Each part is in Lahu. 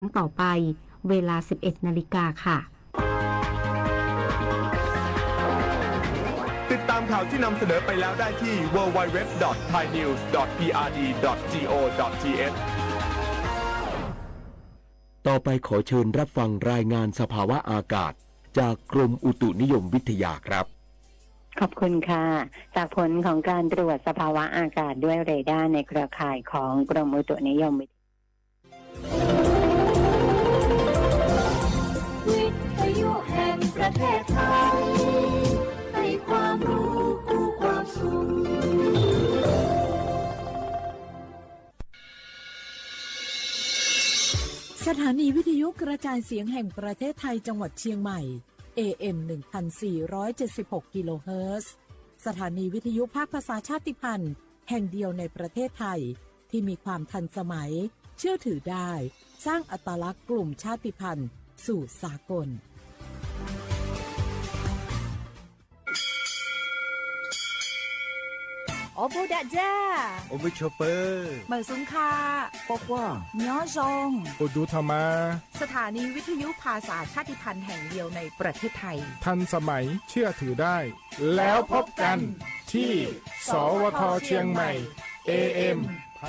งต่อไป เวลา สิบเอ็ดนาฬิกาค่ะ ติดตามข่าวที่นำเสนอไปแล้วได้ที่ ดับเบิลยู ดับเบิลยู ดับเบิลยู ดับเบิลยู ดอท ไทยนิวส์ ดอท พีอาร์ ดี ดอท จี โอ ดอท ที เอช ต่อไปขอเชิญรับฟังรายงานสภาวะอากาศจากกรมอุตุนิยมวิทยาครับ ขอบคุณค่ะ จากผลของการตรวจสภาวะอากาศด้วยเรดาร์ในเครือข่ายของกรมอุตุนิยมวิทยา วิทยุแห่งประเทศไทย ให้ความรู้คู่ความสุข สถานีวิทยุกระจายเสียงแห่งประเทศไทยจังหวัดเชียงใหม่ เอเอ็ม หนึ่งพันสี่ร้อยเจ็ดสิบหก กิโลเฮิรตซ์ สถานีวิทยุภาคภาษาชาติพันธุ์แห่งเดียวในประเทศไทย ที่มีความทันสมัย เชื่อถือได้ สร้างอัตลักษณ์กลุ่มชาติพันธุ์สู่สากล Awˬ bon daꞈ jaˇ. Awˬ bon chaw peuˬ. Meuˬ suhˍ hkaˆ. K'awꞈ k'oˆ. Nyawˇ zaw. Awˬ duˬ htaꞈ ma. สถานีวิทยุภาษาชาติพันธุ์แห่งเดียวในประเทศไทย ทันสมัย เชื่อถือได้ แล้วพบกันที่ สวท เชียงใหม่ เอเอ็ม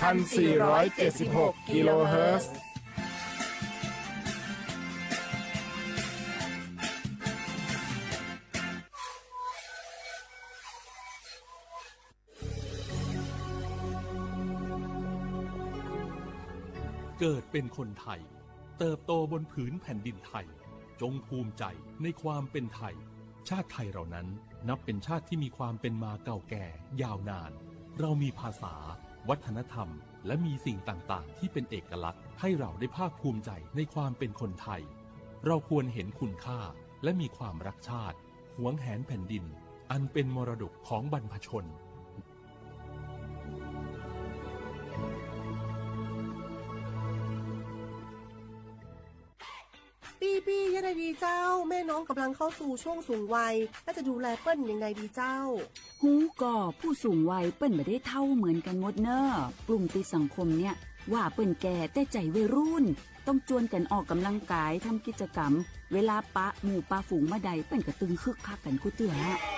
พันสี่ร้อยเจ็ดสิบหก กิโลเฮิรตซ์ เกิดเป็นคนไทย เติบโตบนผืนแผ่นดินไทย จงภูมิใจในความเป็นไทย ชาติไทยเรานั้นนับเป็นชาติที่มีความเป็นมาเก่าแก่ยาวนาน เรามีภาษา วัฒนธรรม และมีสิ่งต่างๆ ที่เป็นเอกลักษณ์ ให้เราได้ภาคภูมิใจในความเป็นคนไทย เราควรเห็นคุณค่า และมีความรักชาติ หวงแหนแผ่นดิน อันเป็นมรดกของบรรพชน ปี้ๆ ยังไงดีเจ้า แม่น้องกำลังเข้าสู่ช่วงสูงวัย แล้วจะดูแลเปิ้นยังไงดีเจ้า ฮู้ก่อ ผู้สูงวัยเปิ้นบ่ได้เฒ่าเหมือนกันหมดเน่อ กลุ่มติดสังคมเนี่ย ว่าเปิ้นแก่แต่ใจวัยรุ่น ต้องจวนกันออกกำลังกาย ทำกิจกรรม เวลาปะหมู่ปะฝูงบ่าใด เปิ้นก็ตึงคึกคักกันกู้เตื้อ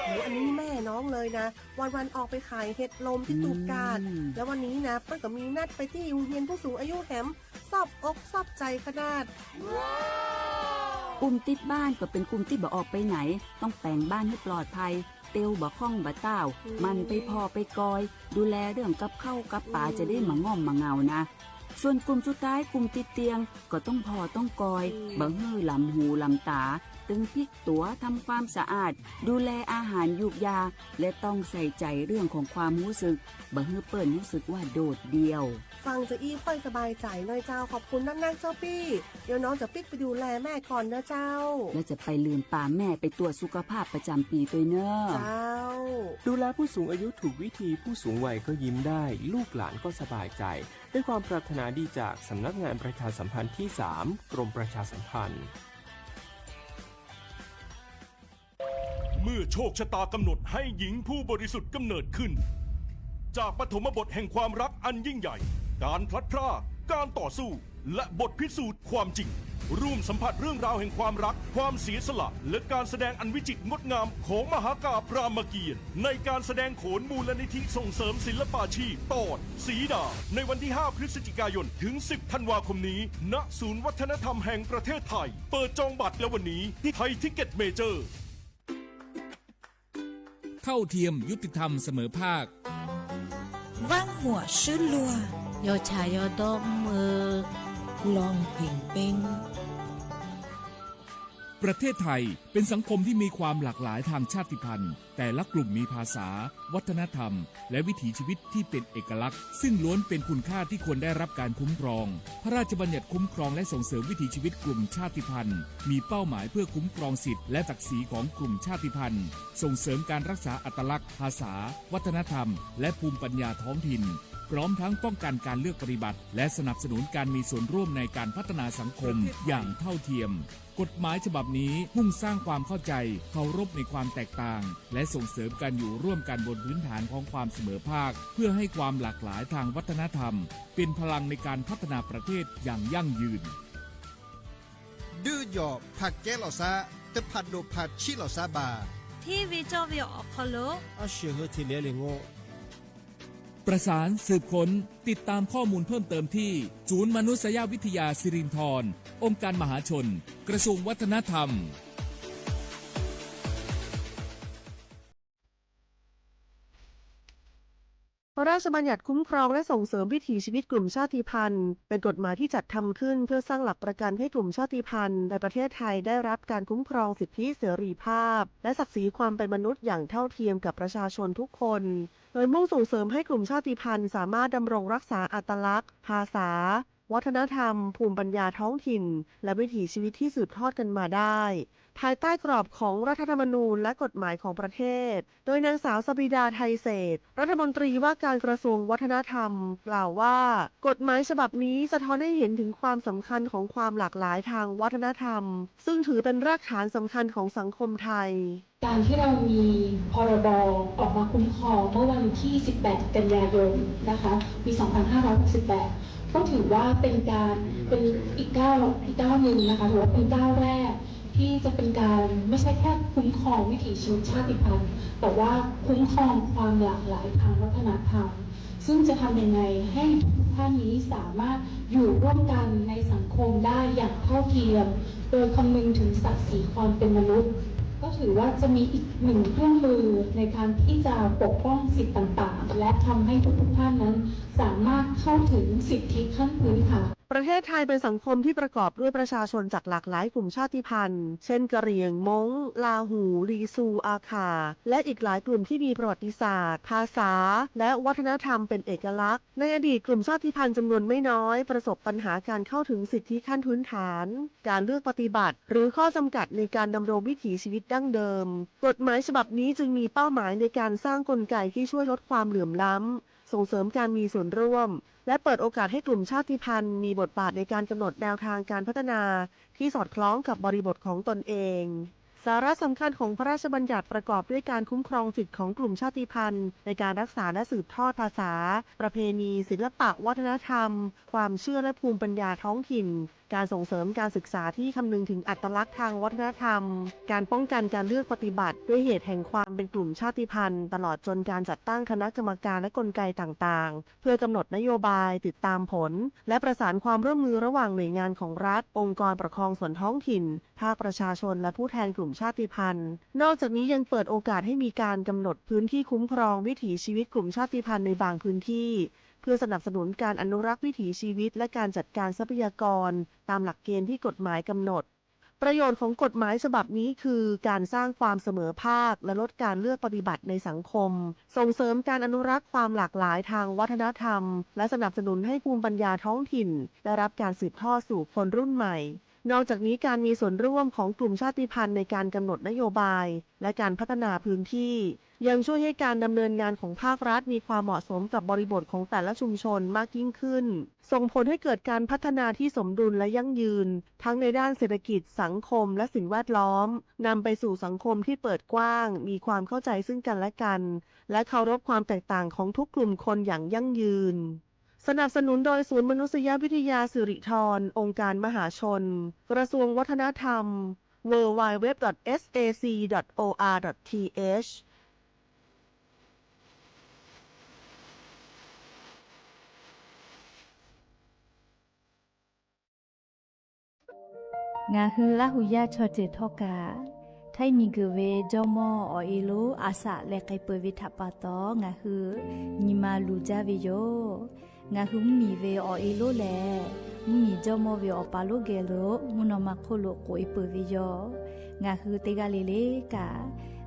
โอ้โห อันนี้แม่น้องเลยนะ วันๆ ออกไปขายเห็ดลมที่ตูบกาด อืม แล้ววันนี้นะ เปิ้นก็มีนัดไปตี้โฮงเฮียนผู้สูงอายุแหม ซอบอกซอบใจ๋ขนาด กลุ่มติดบ้านก็เป็นกลุ่มตี้บ่ออกไปไหน ต้องแป๋งบ้านหื้อปลอดภัย เตียวบ่ค่องบ่ต้าว อืม หมั่นไปผ่อไปกอย ดูแลเรื่องกับข้าวกับป๋า อืม จะได้บ่ง่อมบ่เหงานะ ส่วนกลุ่มสุดท้าย กลุ่มติดเตียง ก็ต้องผ่อต้องกอย อืม บ่หื้อหลำหูหลำต๋า ตึงพลิกตั๋ว ทำความสะอาด ดูแลอาหารยูกยา และต้องใส่ใจ๋เรื่องของความฮู้สึก บ่หื้อเปิ้นฮู้สึกว่าโดดเดี่ยว ฟังจะอี้ค่อยสบายใจ๋เน่อเจ้า ขอบคุณนักๆ เจ้าปี้ เดี๋ยวน้องจะปิ๊กไปดูแลแม่ก่อนเน่อเจ้า แล้วจะไปลืมปาแม่ไปตรวจสุขภาพประจ๋ำปีตวยเน่อ เจ้า ดูแลผู้สูงอายุถูกวิธี ผู้สูงวัยก็ยิ้มได้ ลูกหลานก็สบายใจ ด้วยความปรารถนาดีจากสำนักงานประชาสัมพันธ์ที่สาม กรมประชาสัมพันธ์ เมื่อโชคชะตากำหนดให้หญิงผู้บริสุทธิ์กำเนิดขึ้น จากปฐมบทแห่งความรักอันยิ่งใหญ่ การพลัดพราก การต่อสู้ และบทพิสูจน์ความจริง ร่วมสัมผัสเรื่องราวแห่งความรัก ความเสียสละ และการแสดงอันวิจิตรงดงามของมหากาพย์รามเกียรติ์ ในการแสดงโขนมูลนิธิส่งเสริมศิลปาชีพ ตอนสีดา ในวันที่ ห้า พฤศจิกายน ถึง สิบ ธันวาคมนี้ ณ ศูนย์วัฒนธรรมแห่งประเทศไทย เปิดจองบัตรแล้ววันนี้ที่ไทยทิกเก็ตเมเจอร์ เท่าเทียม ยุติธรรม เสมอภาค วันหัวชื่อลัว ยอชายอดอมเมอ ลองเพ่งเป้ง ประเทศไทยเป็นสังคมที่มีความหลากหลายทางชาติพันธุ์ แต่ละกลุ่มมีภาษา วัฒนธรรม และวิถีชีวิตที่เป็นเอกลักษณ์ ซึ่งล้วนเป็นคุณค่าที่ควรได้รับการคุ้มครอง พระราชบัญญัติคุ้มครองและส่งเสริมวิถีชีวิตกลุ่มชาติพันธุ์ มีเป้าหมายเพื่อคุ้มครองสิทธิและศักดิ์ศรีของกลุ่มชาติพันธุ์ ส่งเสริมการรักษาอัตลักษณ์ ภาษา วัฒนธรรม และภูมิปัญญาท้องถิ่น พร้อมทั้งป้องกันการเลือกปฏิบัติ และสนับสนุนการมีส่วนร่วมในการพัฒนาสังคมอย่างเท่าเทียม กฎหมายฉบับนี้มุ่งสร้างความเข้าใจ เคารพในความแตกต่าง และส่งเสริมการอยู่ร่วมกันบนพื้นฐานของความเสมอภาค เพื่อให้ความหลากหลายทางวัฒนธรรม เป็นพลังในการพัฒนาประเทศอย่างยั่งยืน Duˇ jawˬ hpaˍ kehˉ lawˬ shaˉ, teˇ hpaˍ doꞈ hpaˍ chiˆ lawˬ shaˉ baˬ. Hteˇ ve cawˇ ve awˬ hk'aw lo a shuˍ hui hteꞈ leh le ngoˆ. ประสาน สืบค้น ติดตามข้อมูลเพิ่มเติมที่ ศูนย์มนุษยวิทยาสิรินธร องค์การมหาชน กระทรวงวัฒนธรรม พระราชบัญญัติคุ้มครองและส่งเสริมวิถีชีวิตกลุ่มชาติพันธุ์ เป็นกฎหมายที่จัดทำขึ้นเพื่อสร้างหลักประกันให้กลุ่มชาติพันธุ์ในประเทศไทยได้รับการคุ้มครองสิทธิเสรีภาพ และศักดิ์ศรีความเป็นมนุษย์อย่างเท่าเทียมกับประชาชนทุกคน โดยมุ่งส่งเสริมให้กลุ่มชาติพันธุ์สามารถดำรงรักษาอัตลักษณ์ ภาษา วัฒนธรรม ภูมิปัญญาท้องถิ่น และวิถีชีวิตที่สืบทอดกันมาได้ ภายใต้กรอบของรัฐธรรมนูญและกฎหมายของประเทศ โดยนางสาว สบิดา ไทยเศรษฐ รัฐมนตรีว่าการกระทรวงวัฒนธรรม กล่าวว่า กฎหมายฉบับนี้สะท้อนให้เห็นถึงความสำคัญของความหลากหลายทางวัฒนธรรม ซึ่งถือเป็นรากฐานสำคัญของสังคมไทย การที่เรามี พรบ ออกมาคุ้มครองเมื่อวันที่ สิบแปด กันยายน นะคะ ปี สองพันห้าร้อยหกสิบแปด ก็ถือว่าเป็นการ เป็นอีกก้าว อีกก้าวหนึ่งนะคะ ถือว่าเป็นก้าวแรกที่จะเป็นการไม่ใช่แค่คุ้มครองวิถีชีวิตชาติพันธุ์ แต่ว่าคุ้มครองความหลากหลายทางวัฒนธรรม ซึ่งจะทำยังไงให้ทุกท่านนี้สามารถอยู่ร่วมกันในสังคมได้อย่างเท่าเทียม โดยคำนึงถึงศักดิ์ศรีความเป็นมนุษย์ ก็ถือว่าจะมีอีกหนึ่งเครื่องมือในการที่จะปกป้องสิทธิ์ต่างๆ และทำให้ทุกๆท่านนั้นสามารถเข้าถึงสิทธิขั้นพื้นฐาน ประเทศไทยเป็นสังคมที่ประกอบด้วยประชาชนจากหลากหลายกลุ่มชาติพันธุ์ เช่น กะเหรี่ยง ม้ง ลาหู ลีซู อาข่า และอีกหลายกลุ่มที่มีประวัติศาสตร์ ภาษา และวัฒนธรรมเป็นเอกลักษณ์ ในอดีตกลุ่มชาติพันธุ์จำนวนไม่น้อยประสบปัญหาการเข้าถึงสิทธิขั้นพื้นฐาน การเลือกปฏิบัติ หรือข้อจำกัดในการดำรงวิถีชีวิตดั้งเดิม กฎหมายฉบับนี้จึงมีเป้าหมายในการสร้างกลไกที่ช่วยลดความเหลื่อมล้ำ ส่งเสริมการมีส่วนร่วม และเปิดโอกาสให้กลุ่มชาติพันธุ์มีบทบาทในการกำหนดแนวทางการพัฒนาที่สอดคล้องกับบริบทของตนเอง สาระสำคัญของพระราชบัญญัติประกอบด้วยการคุ้มครองสิทธิ์ของกลุ่มชาติพันธุ์ในการรักษาและสืบทอดภาษา ประเพณี ศิลปะวัฒนธรรม ความเชื่อและภูมิปัญญาท้องถิ่น การส่งเสริมการศึกษาที่คำนึงถึงอัตลักษณ์ทางวัฒนธรรม การป้องกันการเลือกปฏิบัติด้วยเหตุแห่งความเป็นกลุ่มชาติพันธุ์ ตลอดจนการจัดตั้งคณะกรรมการและกลไกต่างๆ เพื่อกำหนดนโยบาย ติดตามผล และประสานความร่วมมือระหว่างหน่วยงานของรัฐ องค์กรปกครองส่วนท้องถิ่น ภาคประชาชน และผู้แทนกลุ่มชาติพันธุ์ นอกจากนี้ยังเปิดโอกาสให้มีการกำหนดพื้นที่คุ้มครองวิถีชีวิตกลุ่มชาติพันธุ์ในบางพื้นที่ เพื่อสนับสนุนการอนุรักษ์วิถีชีวิต และการจัดการทรัพยากร ตามหลักเกณฑ์ที่กฎหมายกำหนด ประโยชน์ของกฎหมายฉบับนี้คือ การสร้างความเสมอภาค และลดการเลือกปฏิบัติในสังคม ส่งเสริมการอนุรักษ์ความหลากหลายทางวัฒนธรรม และสนับสนุนให้ภูมิปัญญาท้องถิ่นได้รับการสืบทอดสู่คนรุ่นใหม่ นอกจากนี้การมีส่วนร่วมของกลุ่มชาติพันธุ์ในการกำหนดนโยบาย และการพัฒนาพื้นที่ ยังช่วยให้การดำเนินงานของภาครัฐมีความเหมาะสมกับบริบทของแต่ละชุมชนมากยิ่งขึ้น ส่งผลให้เกิดการพัฒนาที่สมดุลและยั่งยืน ทั้งในด้านเศรษฐกิจ สังคม และสิ่งแวดล้อม นำไปสู่สังคมที่เปิดกว้าง มีความเข้าใจซึ่งกันและกัน และเคารพความแตกต่างของทุกกลุ่มคนอย่างยั่งยืน สนับสนุนโดยศูนย์มนุษยวิทยาสิริธร องค์การมหาชน กระทรวงวัฒนธรรม ดับเบิลยู ดับเบิลยู ดับเบิลยู ดอท เอส เอ ซี ดอท โอ อาร์ ดอท ที เอช Ngaˬ hui Laˇ huˍ yaˇ chaw ceuˬ htawˇ kaꞈ, htaiˇ miˬ guiˬ ve jawˇ mawˇ awˬ e lonˉ a shaꞈ leh k'ai peuˬ ve htaꞈ pa taw, ngaˬ hui nyi ma luˬ jaˇ ve yoˬ. Ngaˬ hui mvuhˇ miˬ ve awˬ e lonˉ lehˬ, mvuhˇ miˬ jawˇ mawˇ ve awˬ pa lonˉ geh lo mvuhˇ naw ma hk'oˆ lo k'oꞈ e peuˬ ve yoˬ. Ngaˬ hui teˇ g'aˇ le le kaꞈ,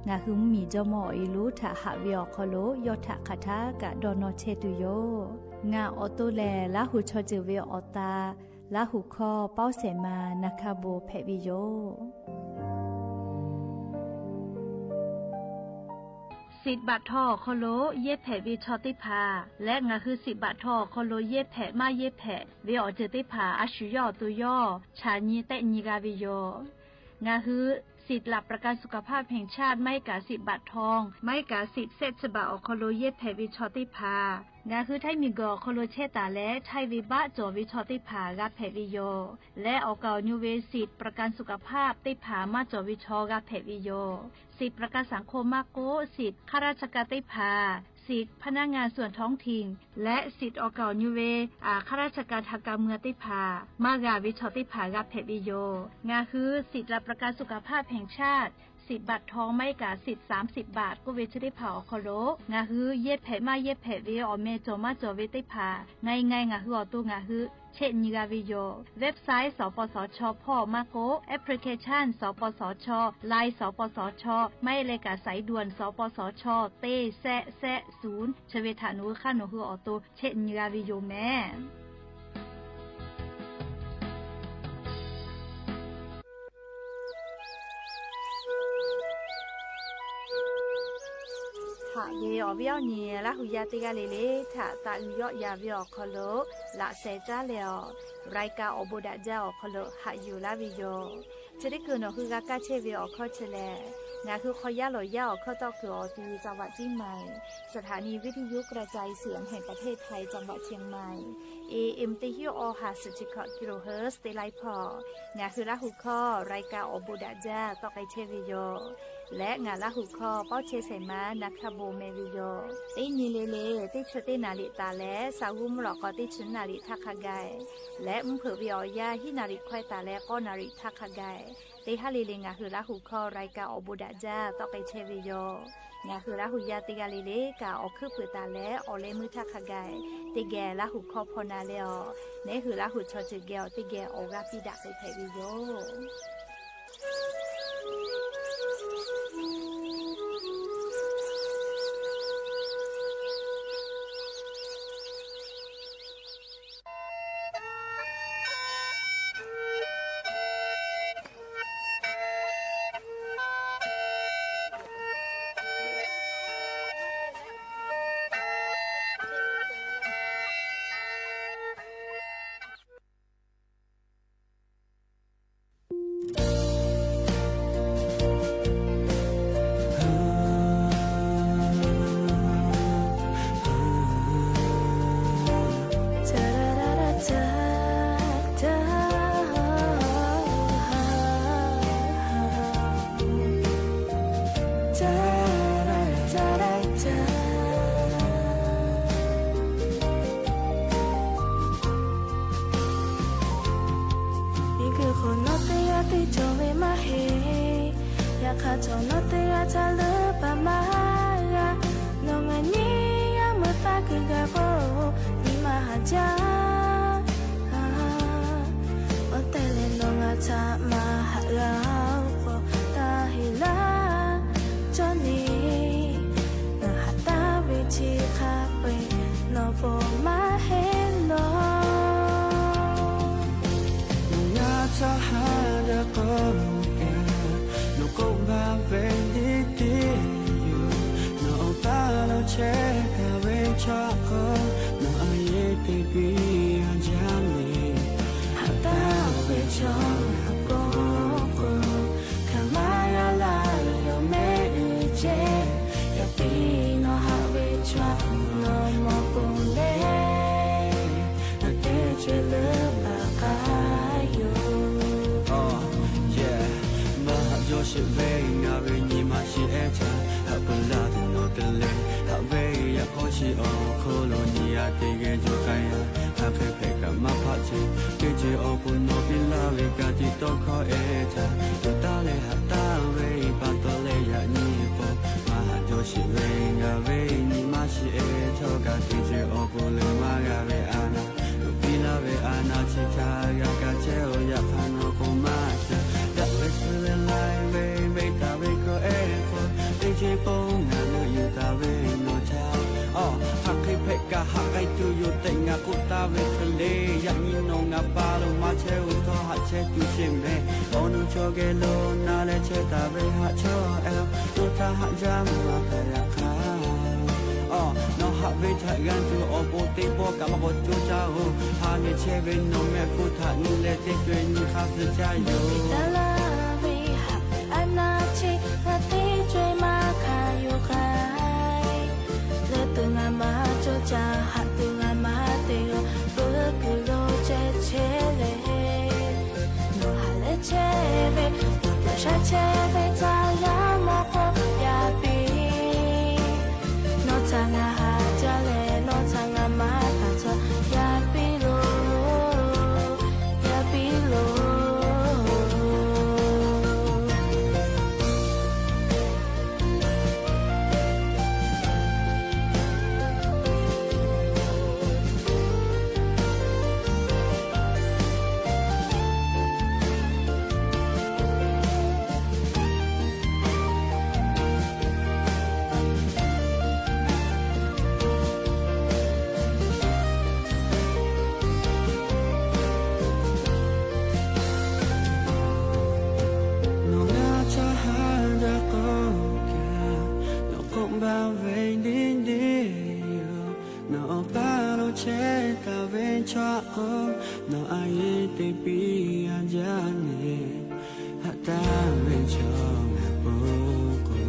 ngaˬ hui mvuhˇ miˬ jawˇ mawˇ awˬ e lonˉ htaꞈ haꞈ ve awˬ hk'aw lo yawˇ htaꞈ hk'aˬ htaˇ kaꞈ dawˇ nawˇ chehˇ tuˬ yoˬ. Ngaˬ awˬ to lehˬ, Laˇ huˍ chaw ceuˬ ve awˬ ta, Laˇ huˍ hkawˇ Pawˇ Sehˍ ma Naˍ hkaˇ bon hpehꞈ ve yoˬ. Siꞈ baꞈ htaw awˬ hk'aw lo yehˇ hpehꞈ ve chaw teˇ hpaˍ leh, ngaˬ hui siꞈ baꞈ htaw awˬ hk'aw lo yehˇ hpehꞈ maˇ yehˇ hpehꞈ ve awˬ ceuˬ teˇ hpaˍ a shu yawˇ awˬ to yawˇ chaꞈ nyi tehˆ nyi g'a ve yoˬ. Ngaˬ hui สิทธิ์หลักประกันสุขภาพแห่งชาติ ไม่กะสิทธิ์บัตรทอง ไม่กะสิทธิ์เศษฉบับ awˬ hk'aw lo yehˇ hpehꞈ ve chaw teˇ hpaˍ, ngaˬ hui Htaiˇ miˬguiˬ awˬ hk'aw lo chehˇ taˍ leh Htaiˇ ve baˆ cawˬ ve chaw teˇ hpaˍ g'a hpehꞈ ve yoˬ. Leh awˬ kaˍ awˬ nyu ve สิทธิ์ประกันสุขภาพ teˇ hpaˍ maˇ cawˬ ve chaw g'a hpehꞈ ve yoˬ. สิทธิ์ประกันสังคม maˇ k'oˆ, สิทธิ์ข้าราชการ teˇ hpaˍ, สิทธิ์พนักงานส่วนท้องถิ่น leh สิทธิ์ awˬ kaˍ awˬ nyu ve ข้าราชการทางการเมือง teˇ hpaˍ maˇ g'a ve chaw teˇ hpaˍ g'a hpehꞈ ve yoˬ. Ngaˬ hui สิทธิ์หลักประกันสุขภาพแห่งชาติ สิทธิ์บัตรทอง ไม่กะสิทธิ์สามสิบบาท k'oˆ ve chi teˇ hpaˍ awˬ hk'aw lo ngaˬ hui yehˇ hpehꞈ maˇ yehˇ hpehꞈ ve awˬ meh cawˬ maˇ cawˬ ve teˇ hpaˍ, ngaˬ ngaˬ ngaˬ hui awˬ to ngaˬ hui chehˇ nyi g'a ve yoˬ. Website สปสช hpawˇ maˇ k'oˆ, application สปสช Line สปสช maˇ heˆ leh kaꞈ สายด่วน สปสช teˇ แซะ แซะ ศูนย์ chi ve htaꞈ nawˬ hui hk'aˇ nawˬ hui awˬ to chehˇ nyi g'a ve yoˬ mehˍ. Haꞈ ve awˬ viˉ awˬ nyi Laˇ hu yaˇ teˇ g'aˇ le le htaꞈ taꞈ uiˍ yawˆ yan ve awˬ hk'aw lo laꞈ sheh caˉ leh awˬ รายการ awˬ bon daꞈ jaˇ awˬ hk'aw lo haꞈ yuˬ laˇ ve yoˬ. Chi teˇ hkui nawˬ hui g'a kaˇ chehˇ ve awˬ hkawˇ chi lehˬ, ngaˬ hui hk'aw yaˇ lawˬ yaˇ awˬ hkawˇ tawˆ kuiˬ awˬ ti จังหวัดเชียงใหม่ สถานีวิทยุกระจายเสียงแห่งประเทศไทย จังหวัดเชียงใหม่ เอเอ็ม teˇ hinˉ awˬ ha suhˍ chi hkawꞈ kilohertz teˇ laiˉ hpawˇ ngaˬ hui Laˇ hu hkawˇ รายการ awˬ bon daꞈ jaˇ tawˆ k'ai chehˇ ve yoˬ. Leh ngaˬ Laˇ hu hkawˇ pawˇ chehˇ shehˍ ma na hkaˇ bon meh ve yoˬ. Teˇ nyi le le teˇ chi teˇ naˍ riˍ taˍ leh, saˍ g'uˇ mvuhˇ lawꞈ k'aw teˇ chi naˍ riˍ htaˇ hk'a gaˬ, leh mvuhˇ hpeuꞈ ve awˬ yanˇ hiˉ naˍ riˍ hkawehˇ taˍ leh k'awˇ naˍ riˍ htaˇ hk'a gaˬ, teˇ haˉ le le ngaˬ hui Laˇ hu hkawˇ รายการ awˬ bon daꞈ jaˇ tawˆ k'ai chehˇ ve yoˬ. Ngaˬ hui Laˇ hu yaˇ teˇ g'aˇ le le kaꞈ awˬ hkuiˉ puiˍ taˍ leh awˬ leh meuˇ htaˇ hk'a gaˬ, teˇ geh Laˇ hu hkawˇ hpaw na leh awˬ, neˉ hui Laˇ hu chaw ceuˬ geh awˬ teˇ geh awˬ g'aˇ piˇ daꞈ k'ai hpehꞈ ve yoˬ. Miˬguiˬ hk'oˆ nawˬ teˇ g'aˇ teˇ cawˬ ve maˇ heˆ. Yaꞈ hk'aˇ cawˬ nawˬ teˇ g'aˇ ca leuˉ paˍ maˇ g'a. Nawˬ ngaˬ nyi yaˇ meuˇ taˇ kuiˬ gaˬ k'o, nyi ma haꞈ jaˇ. Awˬ tehˬ lehˬ nawˬ ngaˬ htaꞈ maˇ haꞈ g'a-oˬ k'o, taˇ heˆ laˇ. Cawˇ nyi, ngaˬ haꞈ taˍ ve chi hk'a peu-eˬ nawˬ bon maˇ heˆ lawˬ. Nawˬ ngaˬ htaꞈ haꞈ jaˇ k'o kaꞈ, nawˬ k'oˆ baˬ ve teˇ tiˉ yoˬ. Nawˬ awˬ paˇ lo chehˇ taˍ ve chaw hk'aw, nawˬ a yeˇ teˇ piˇ a jaˇ ve. Haꞈ taˍ ve chaw haꞈ k'o k'o, hk'aˬ ma yaˇ laˇ yoˬ mehˆ ceˇ. Yaꞈ piˇ nawˬ haꞈ ve chaw nawˬ mawˬ pon leh, nawˬ teˇ ceuˬ leuˉ baˬ k'ai yoˬ. Maˇ haꞈ jaw sheˍ ve ngaˬ ve nyi ma shiˍ ehˉ htaꞈ haꞈ peuˬ laˇ tuˬ nawˬ te leh, haꞈ ve yaꞈ k'aw chi awˬ hk'aw lo nyi a teˇ geh jaw k'ai a. Hk'aˬ hk'e hpehꞈ kaꞈ maˇ hpaˆ chehˇ. Teˇ ceuˬ awˬ pon nawˬ piˇ laˇ ve ka tiꞈ tawˇ hkawˇ ehˉ htaꞈ tuˬ taˇ leh haꞈ taˍ ve pa taw leh yaꞈ nyi k'o, maˇ haꞈ jaw sheˍ ve ngaˬ ve nyi ma shiˍ ehˉ htawˇ kaꞈ teˇ ceuˬ awˬ pon leuˬ maˇ g'a ve a naˍ, nawˬ piˇ laˇ ve a naˍ chi htaꞈ g'a kaꞈ chehˇ-oˬ. Yaꞈ hk'aˇ nawˬ k'o maˇ shiˍ daꞈ ve suh leh laiˉ ve venˇ taˍ ve kawˇ ehˉ hk'aw, teˇ ceuˬ pon ngaˬ leuˬ yuˬ taˍ ve nawˬ htaꞈ, hk'aˬ hk'e hpehꞈ kaꞈ haꞈ k'ai tuˬ yoˬ tehꞈ ngaˬ k'oˆ taˍ ve hk'e le. Yaꞈ nyi nawˬ ngaˬ pa lo maˇ chehˇ-oˬ htawˇ haꞈ chehˇ tuˬ sheˍ mehˍ. Awˬ nu chaw geh lo na leh chehˇ taˍ ve haꞈ chaw ehˉ, to htaˇ haꞈ jaˇ maˇ taˍ yaꞈ hk'aˇ, nawˬ haꞈ ve htaꞈ g'a tuˬ awˬ pon teˇ pawˆ kaꞈ maˇ k'awꞈ coˇ caˇ-oˬ. Ha lehˬ chehˇ ve nawˬ mehˆ hpu htaꞈ nyi leh teˇ co-e nyi hk'aˇ suh caˇ yoˬ. Yaˇ chehˇ ve htaꞈ yaˇ mawˇ k'o, yaˇ piˇ. Nawˬ htaꞈ ngaˬ haꞈ jaˇ leh, nawˬ htaꞈ ngaˬ maˇ haꞈ jaˇ, yaˇ piˇ loˬ, yaˇ piˇ loˬ. Nawˬ ngaˬ htaꞈ haꞈ jaˇ k'o kaꞈ, nawˬ k'oˆ baˬ ve deˇ deˇ yoˬ. Nawˬ awˬ paˇ lo chehˇ taˍ ve chaw k'o, nawˬ a yeˇ teˇ piˇ a jaˇ leh, haꞈ taˍ ve chaw ngaˬ po k'o,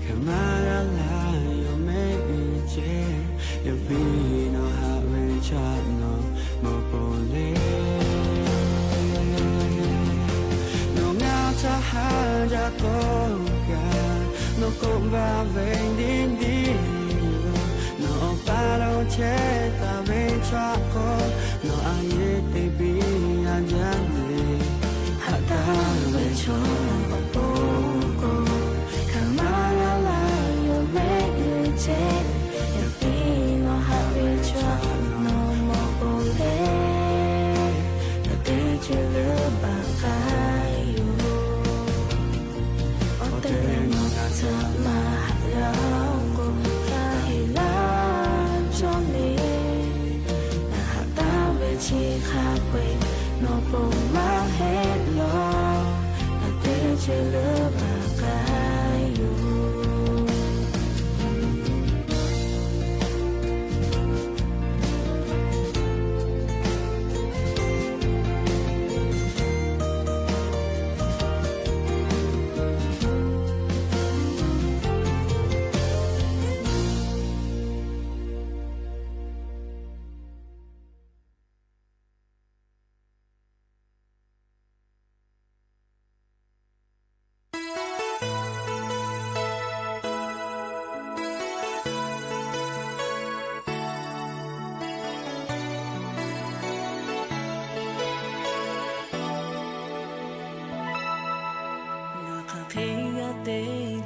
hk'e maˇ g'a laˇ yoˬ mehˆ g'uiˬ ceh. Yaꞈ piˇ nawˬ haꞈ ve chaw nawˬ mawˬ pon le. Nawˬ ngaˬ htaꞈ haꞈ jaˇ k'o kaꞈ, nawˬ k'oˆ baˬ ve deˇ deˇ yoˬ. Nawˬ awˬ paˇ lo chehˇ taˍ ve chaw k'o, nawˬ a yeˇ teˇ piˇ a jaˇ leh, haꞈ taˍ ve chaw awˬ pon k'o, hk'e maˇ g'a laˇ yoˬ mehˆ g'uiˬ ceh. Yaꞈ piˇ nawˬ haꞈ ve chaw nawˬ mawˬ pon le. Nawˬ teˇ ceuˬ leuˉ baˬ k'ai yoˬ. Awˬ tehˬ leh nawˬ htaꞈ maˇ haꞈ g'a k'o, taˇ heˆ laˇ cawˇ le. Ngaˬ haꞈ taˍ ve chi hk'a peu-eˬ nawˬ pon maˇ heˆ law. Nawˬ teˇ ceuˬ leuˉ baˬ k'ai yoˬ. Ngaˬ hk'aˬ hk'e g'a te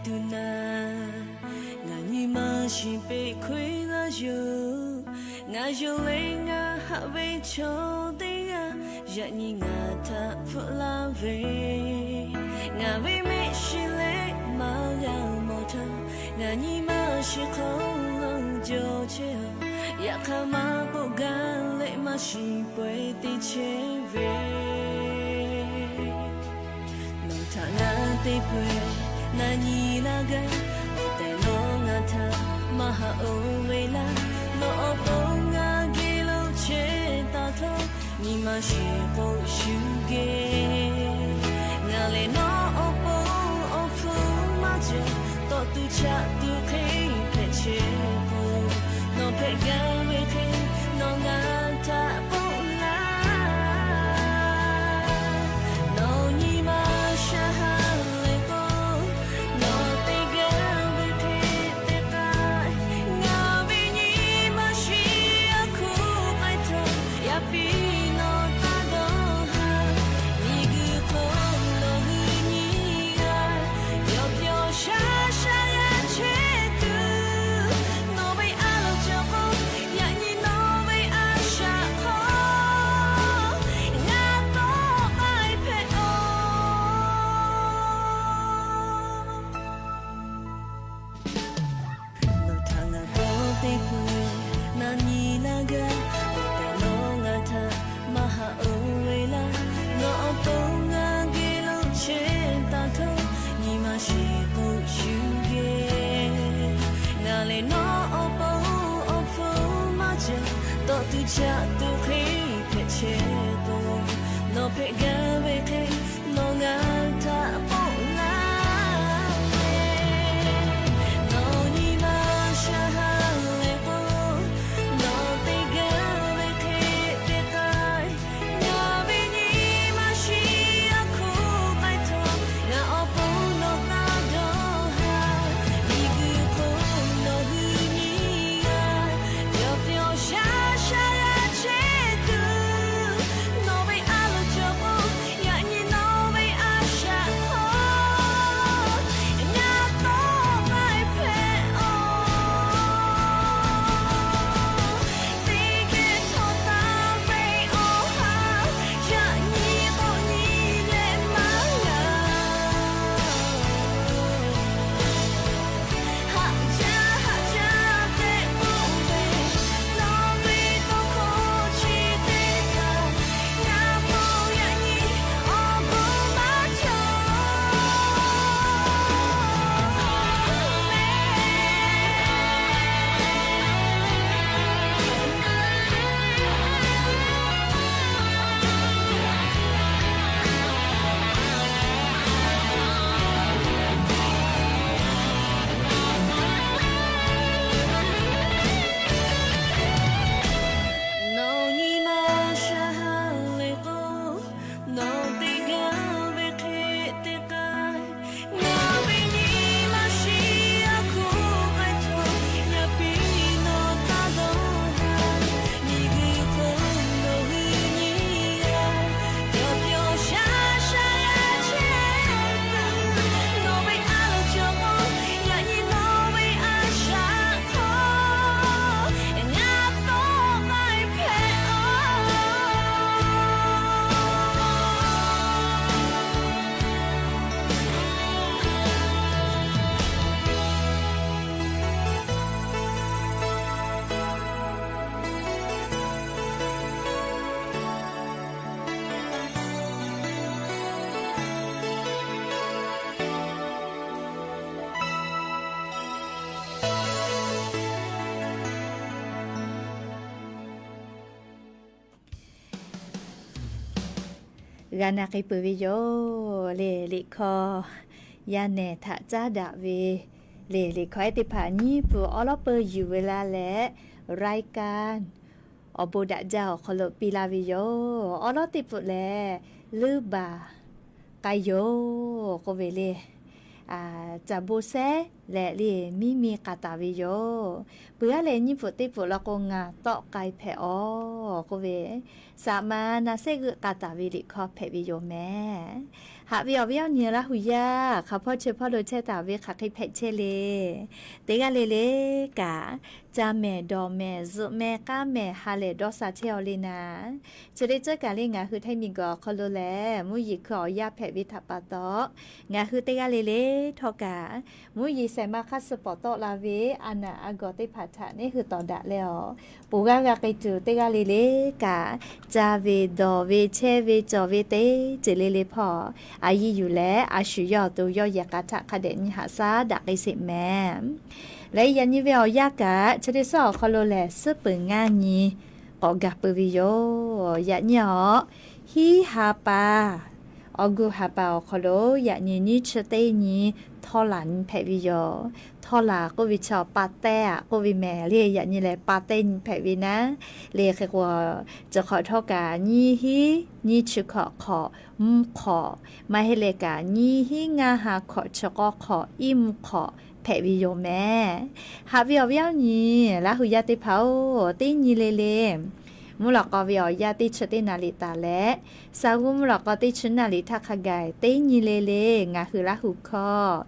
tuˬ naˍ, ngaˬ nyi ma shiˍ peꞈ hkawehˇ laˇ yoˬ. Ngaˬ yonˍ leh ngaˬ haꞈ ve chaw teˇ g'aˇ, yaꞈ nyi ngaˬ htaꞈ hpfuhˆ laˇ ve, ngaˬ ve mehˆ shiˍ leh maˇ g'a mawˬ htaˇ, ngaˬ nyi ma shiˍ hk'aw lo jawˬ chehˇ-oˬ. Yaꞈ hk'aˇ maˇ k'oˆ gaˇ leh maˇ shiˍ pawehˇ teˇ chehˇ ve, nawˬ htaꞈ ngaˬ te peuˬ na nyi laˇ gaˇ. Awˬ tehˬ nawˬ ngaˬ htaꞈ maˇ haꞈ-oˬ ve laˇ. Nawˬ awˬ pon ngaˬ geh lo chehˇ taˍ htawˇ, nyi ma shiˍ k'o shuˍ geh. Ngaˬ lehˬ nawˬ awˬ pon awˬ hpfuhˇ maˇ jaˇ. Tawˆ tuˬ chaꞈ tuˬ hk'e hpehꞈ chehˇ k'o, nawˬ hpehꞈ gaˇ ve hk'e nawˬ ngaˬ htaꞈ k'oˆ laˇ. Nawˬ nyi ma shaˍ haˍ leh k'o, nawˬ te gaˇ ve hk'e te k'ai. Ngaˬ ve nyi ma shiˍ a hkuˇ k'ai htawˇ, yaꞈ piˇ nawˬ taˇ dawˇ haˍ. Miˬguiˬ hk'oˆ lo hui nyi g'a, yawˬ pyawˬ shaˉ shaˉ g'a chehˇ tuˬ, nawˬ ve a loˍ cawˬ k'o, yaꞈ nyi nawˬ ve a shaꞈ hk'aw ngaˬ tawˆ k'ai hpehꞈ-oˬ. Nawˬ htaꞈ ngaˬ k'awꞈ te peuˬ na nyi laˇ gaˇ. Awˬ tehˬ nawˬ ngaˬ htaꞈ maˇ haꞈ-oˬ ve laˇ. Nawˬ awˬ to ngaˬ geh lo chehˇ taˍ htawˇ, nyi ma shiˍ k'o shuˍ geh. Ngaˬ lehˬ nawˬ awˬ pon awˬ hpfuhˇ maˇ jaˇ. Tawˆ tuˬ chaꞈ tuˬ hk'e hpehꞈ chehˇ k'o, nawˬ hpehꞈ gaˇ ve hk'e nawˬ ngaˬ htaꞈ k'oˆ laˇ ve. Nawˬ nyi ma shaˍ haˍ leh k'o, nawˬ te gaˇ ve hk'e te k'ai. Ngaˬ ve nyi ma shiˍ a hkuˇ k'ai htawˇ, ngaˬ G'a na k'ai peuˬ ve yoˬ le. Liꞈ hkawˇ yaˇ nehˬ htaꞈ caˉ daꞈ ve le. Liꞈ hkawˇ ehˉ teˇ hpaˍ nyiˇ pfuhˍ awˉ lawˉ peuˬ yuˬ ve laˇ leh, รายการ awˬ bon daꞈ jaˇ awˬ hk'aw lo piˇ laˇ ve yoˬ. Awˉ lawˉ teˇ pfuhˍ lehˬ, leuˇ baˬ k'ai yoˬ k'oˆ ve le. Caˬ bon sehˉ leh le, miˇ miˇ k'a taˍ ve yoˬ. Peuˬ aˉ leh nyiˇ pfuhˍ teˇ pfuhˍ law k'o, ngaˬ tawˆ k'ai hpehꞈ-aw k'oˆ ve, saꞈ ma na sehˉ g'euˆ k'a taˍ ve liꞈ hkawˇ hpehꞈ ve yoˬ mehˍ. Haꞈ ve awˬ viˉ awˬ nyi Laˇ hu yaˇ, hk'aˬ hpawˇ chi hpawˇ lo chehˇ taˍ ve hk'aˬ hk'e hpehꞈ chehˇ le. Teˇ g'aˇ le le kaꞈ, ca mehˍ dawˬ mehˍ zuhꞈ mehˍ k'aˉ mehˍ ha lehˬ dawˇ sha chehˇ-aw le naˍ. Chi teˇ ceuˬ kaꞈ le, ngaˬ hui Htaiˇ miˬguiˬ awˬ hk'aw lo lehˬ, mvuhˇ yeˬ hkui awˬ yaˇ hpehꞈ ve htaꞈ pa taw, ngaˬ hui teˇ g'aˇ le le htawˇ kaꞈ, mvuhˇ yeˬ shehˍ ma hk'aˇ suh pawˍ tawˆ la ve a naˬ a gawˬ teˇ hpaˍ htaꞈ neˇ hui tawˍ daꞈ leh-aˬ, ponˬ g'aˇ g'a k'ai tuˬ teˇ g'aˇ le le kaꞈ, ca ve dawˬ ve chehˇ ve cawˬ ve teˇ ceuˬ le le hpawˇ a yiˇ yuˬ leh, a shu yawˇ awˬ to yawˇ yehˬ k'a htaꞈ hk'a dehꞈ nyi haꞈ shaˉ daꞈ k'ai sheˍ mehˍ. Leh yaꞈ nyi ve awˬ yanˇ kaꞈ, chi teˇ suhˉ awˬ hk'aw lo lehˬ, suhˉ peuˬ ngaˇ nyi k'awꞈ gaˬ peuˬ ve yoˬ. Yaꞈ nyi-aˬ, hiˉ ha pa, awˬ gu ha pa awˬ hk'aw lo yaꞈ nyi nyiˇ chi teˇ nyi htawˇ laˬ nyi hpehꞈ ve yoˬ. Htawˇ laˬ k'oˆ ve chi pa teˇ aꞈ k'oˆ ve mehˍ le. Yaꞈ nyi lehˬ pa teˇ nyi hpehꞈ ve naˉ le. Hk'e k'o, cawˬ hk'awꞈ htawˇ kaꞈ nyiˇ hiˉ nyiˇ chi hkawꞈ hk'awꞈ mvuhˇ hk'awꞈ, maˇ heˆ leh kaꞈ nyiˇ hiˉ ngaˇ ha hkawꞈ chi k'awˇ hk'awꞈ iˉ mvuhˇ hk'awꞈ hpehꞈ ve yoˬ mehˍ. Haꞈ ve awˬ viˉ awˬ nyi Laˇ hu yaˇ teˇ hpaˍ-oˬ, teˇ nyi le le mvuhˇ lawꞈ k'aw ve awˬ yanˇ teˇ chi teˇ naˍ liꞈ taˍ leh, sa g'uˇ mvuhˇ lawꞈ k'aw teˇ chi naˍ liꞈ htaˇ hk'a gaˬ teˇ nyi le le ngaˬ hui Laˇ hu hkawˇ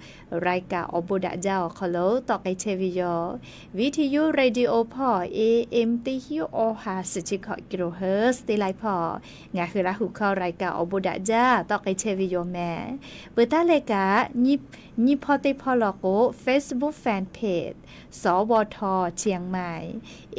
รายการ awˬ bon daꞈ jaˇ awˬ hk'aw lo tawˆ k'ai chehˇ ve yoˬ. วิทยุ radio hpawˇ A M teˇ hiˉ awˬ ha suhˍ chi hkawꞈ กิโลเฮิรตซ์ teˇ laiˉ hpawˇ ngaˬ hui Laˇ hu hkawˇ รายการ awˬ bon daꞈ jaˇ tawˆ k'ai chehˇ ve yoˬ mehˍ. Peuˬ taˉ leh kaꞈ, nyiˇ hpawˇ teˇ hpawˇ law k'o Facebook fan page สวท เชียงใหม่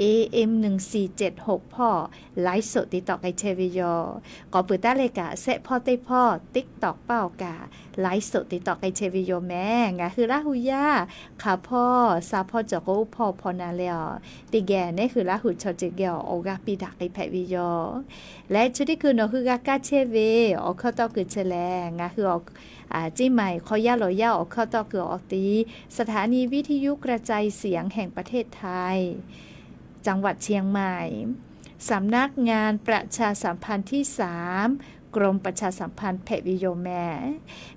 A M หนึ่งสี่เจ็ดหก hpawˇ ไลฟ์สด te tawˆ k'ai chehˇ ve yoˬ. K'awꞈ peuˬ taˉ leh kaꞈ, shehˆ hpawˇ teˇ hpawˇ TikTok paˇ awˬ kaꞈ ไลฟ์สด te tawˆ k'ai chehˇ ve yoˬ mehˍ. Ngaˬ hui Laˇ hu yaˇ hk'aˬ hpawˇ sha hpawˇ cawˬ k'o, oˇ hpawˇ hpawˇ na leh-aˬ, teˇ geh neˇ hui Laˇ hu chaw ceuˬ geh awˬ g'aˇ piˇ daꞈ k'ai hpehꞈ ve yoˬ. Leh chi teˇ hkui nawˬ hui g'a kaˇ chehˇ ve awˬ hkawˇ tawˇ kuiˬ chi lehˬ, ngaˬ hui เชียงใหม่ hk'aw yaˇ lawˬ yaˇ awˬ hkawˇ tawˇ kuiˬ awˬ ti สถานีวิทยุกระจายเสียงแห่งประเทศไทย จังหวัดเชียงใหม่ สำนักงานประชาสัมพันธ์ที่สาม กรมประชาสัมพันธ์ hpehꞈ ve yoˬ mehˍ.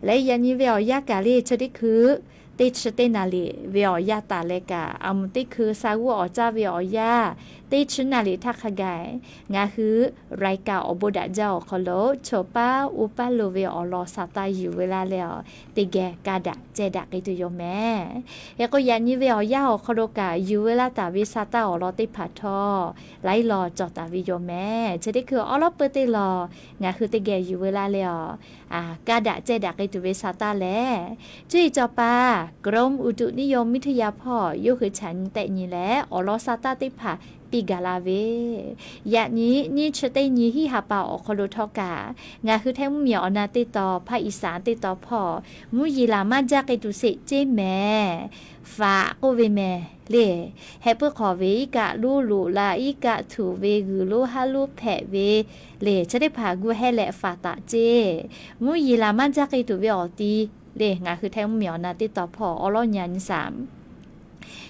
Leh yaꞈ nyi ve awˬ yanˇ kaꞈ le, chi teˇ hkui teˇ chi teˇ naˍ liꞈ ve awˬ yanˇ taˍ leh kaꞈ, a mvuhˬ teˇ hkui sha g'uˇ awˬ caˇ ve awˬ yanˇ teˇ chi naˍ liꞈ htaˇ hk'a gaˬ, ngaˬ hui รายการ awˬ bon daꞈ jaˇ awˬ hk'aw lo choˬ paˉ uˉ paˉ lo ve awˬ lawn sha taˇ yuˬ ve laˇ leh-aˬ, teˇ geh ka daꞈ ceh daꞈ k'ai tuˬ yoˬ mehˍ. Hk'e k'o, yaꞈ nyi ve awˬ yanˇ awˬ hk'aw lo kaꞈ yuˬ ve laˇ taˍ ve sha taˇ awˬ lawn teˇ hpaˍ htawˇ laiˉ law cawˬ taˍ ve yoˬ mehˍ. Chi teˇ hkui awˉ lawˉ peuˬ teˇ law ngaˬ hui teˇ geh yuˬ ve laˇ leh-aˬ, ka daꞈ ceh daꞈ k'ai tuˬ ve sha taˇ lehˬ, cuˇ yiˍ cawˬ paˍ กรมอุตุนิยมวิทยา hpawˇ yawˇ hui chaꞈ nyi tehˆ nyi leh awˬ lawn sha taˇ teˇ hpaˍ piˇ gaˬ la ve, yaꞈ nyi nyiˇ chi teˇ nyi hiˉ ha pa awˬ hk'aw lo htawˇ kaꞈ, ngaˬ hui Htaiˇ mvuhˇmiˬ awˬ na teˇ taw, ภาคอีสาน teˇ taw hpawˇ mvuhˇ yeˬ laˬ maˇ jaˇ k'ai tuˬ sheˍ ceˇ mehˍ. Faꞈ k'oˆ ve mehˍ le. Heh puiˉ hk'awꞈ ve iˉ kaˆ luˉ loꞈ la, iˉ kaˆ htuꞈ ve g'uiˬ lonˉ haˉ lonˉ hpehꞈ ve le. Chi teˇ hpaˍ gu heh leh faꞈ taˍ ceˇ. Mvuhˇ yeˬ laˬ maˇ jaˇ k'ai tuˬ ve awˬ ti le, ngaˬ hui Htaiˇ mvuhˇmiˬ awˬ na teˇ taw hpawˇ awˉ lawˉ nyi a nyi shaˍ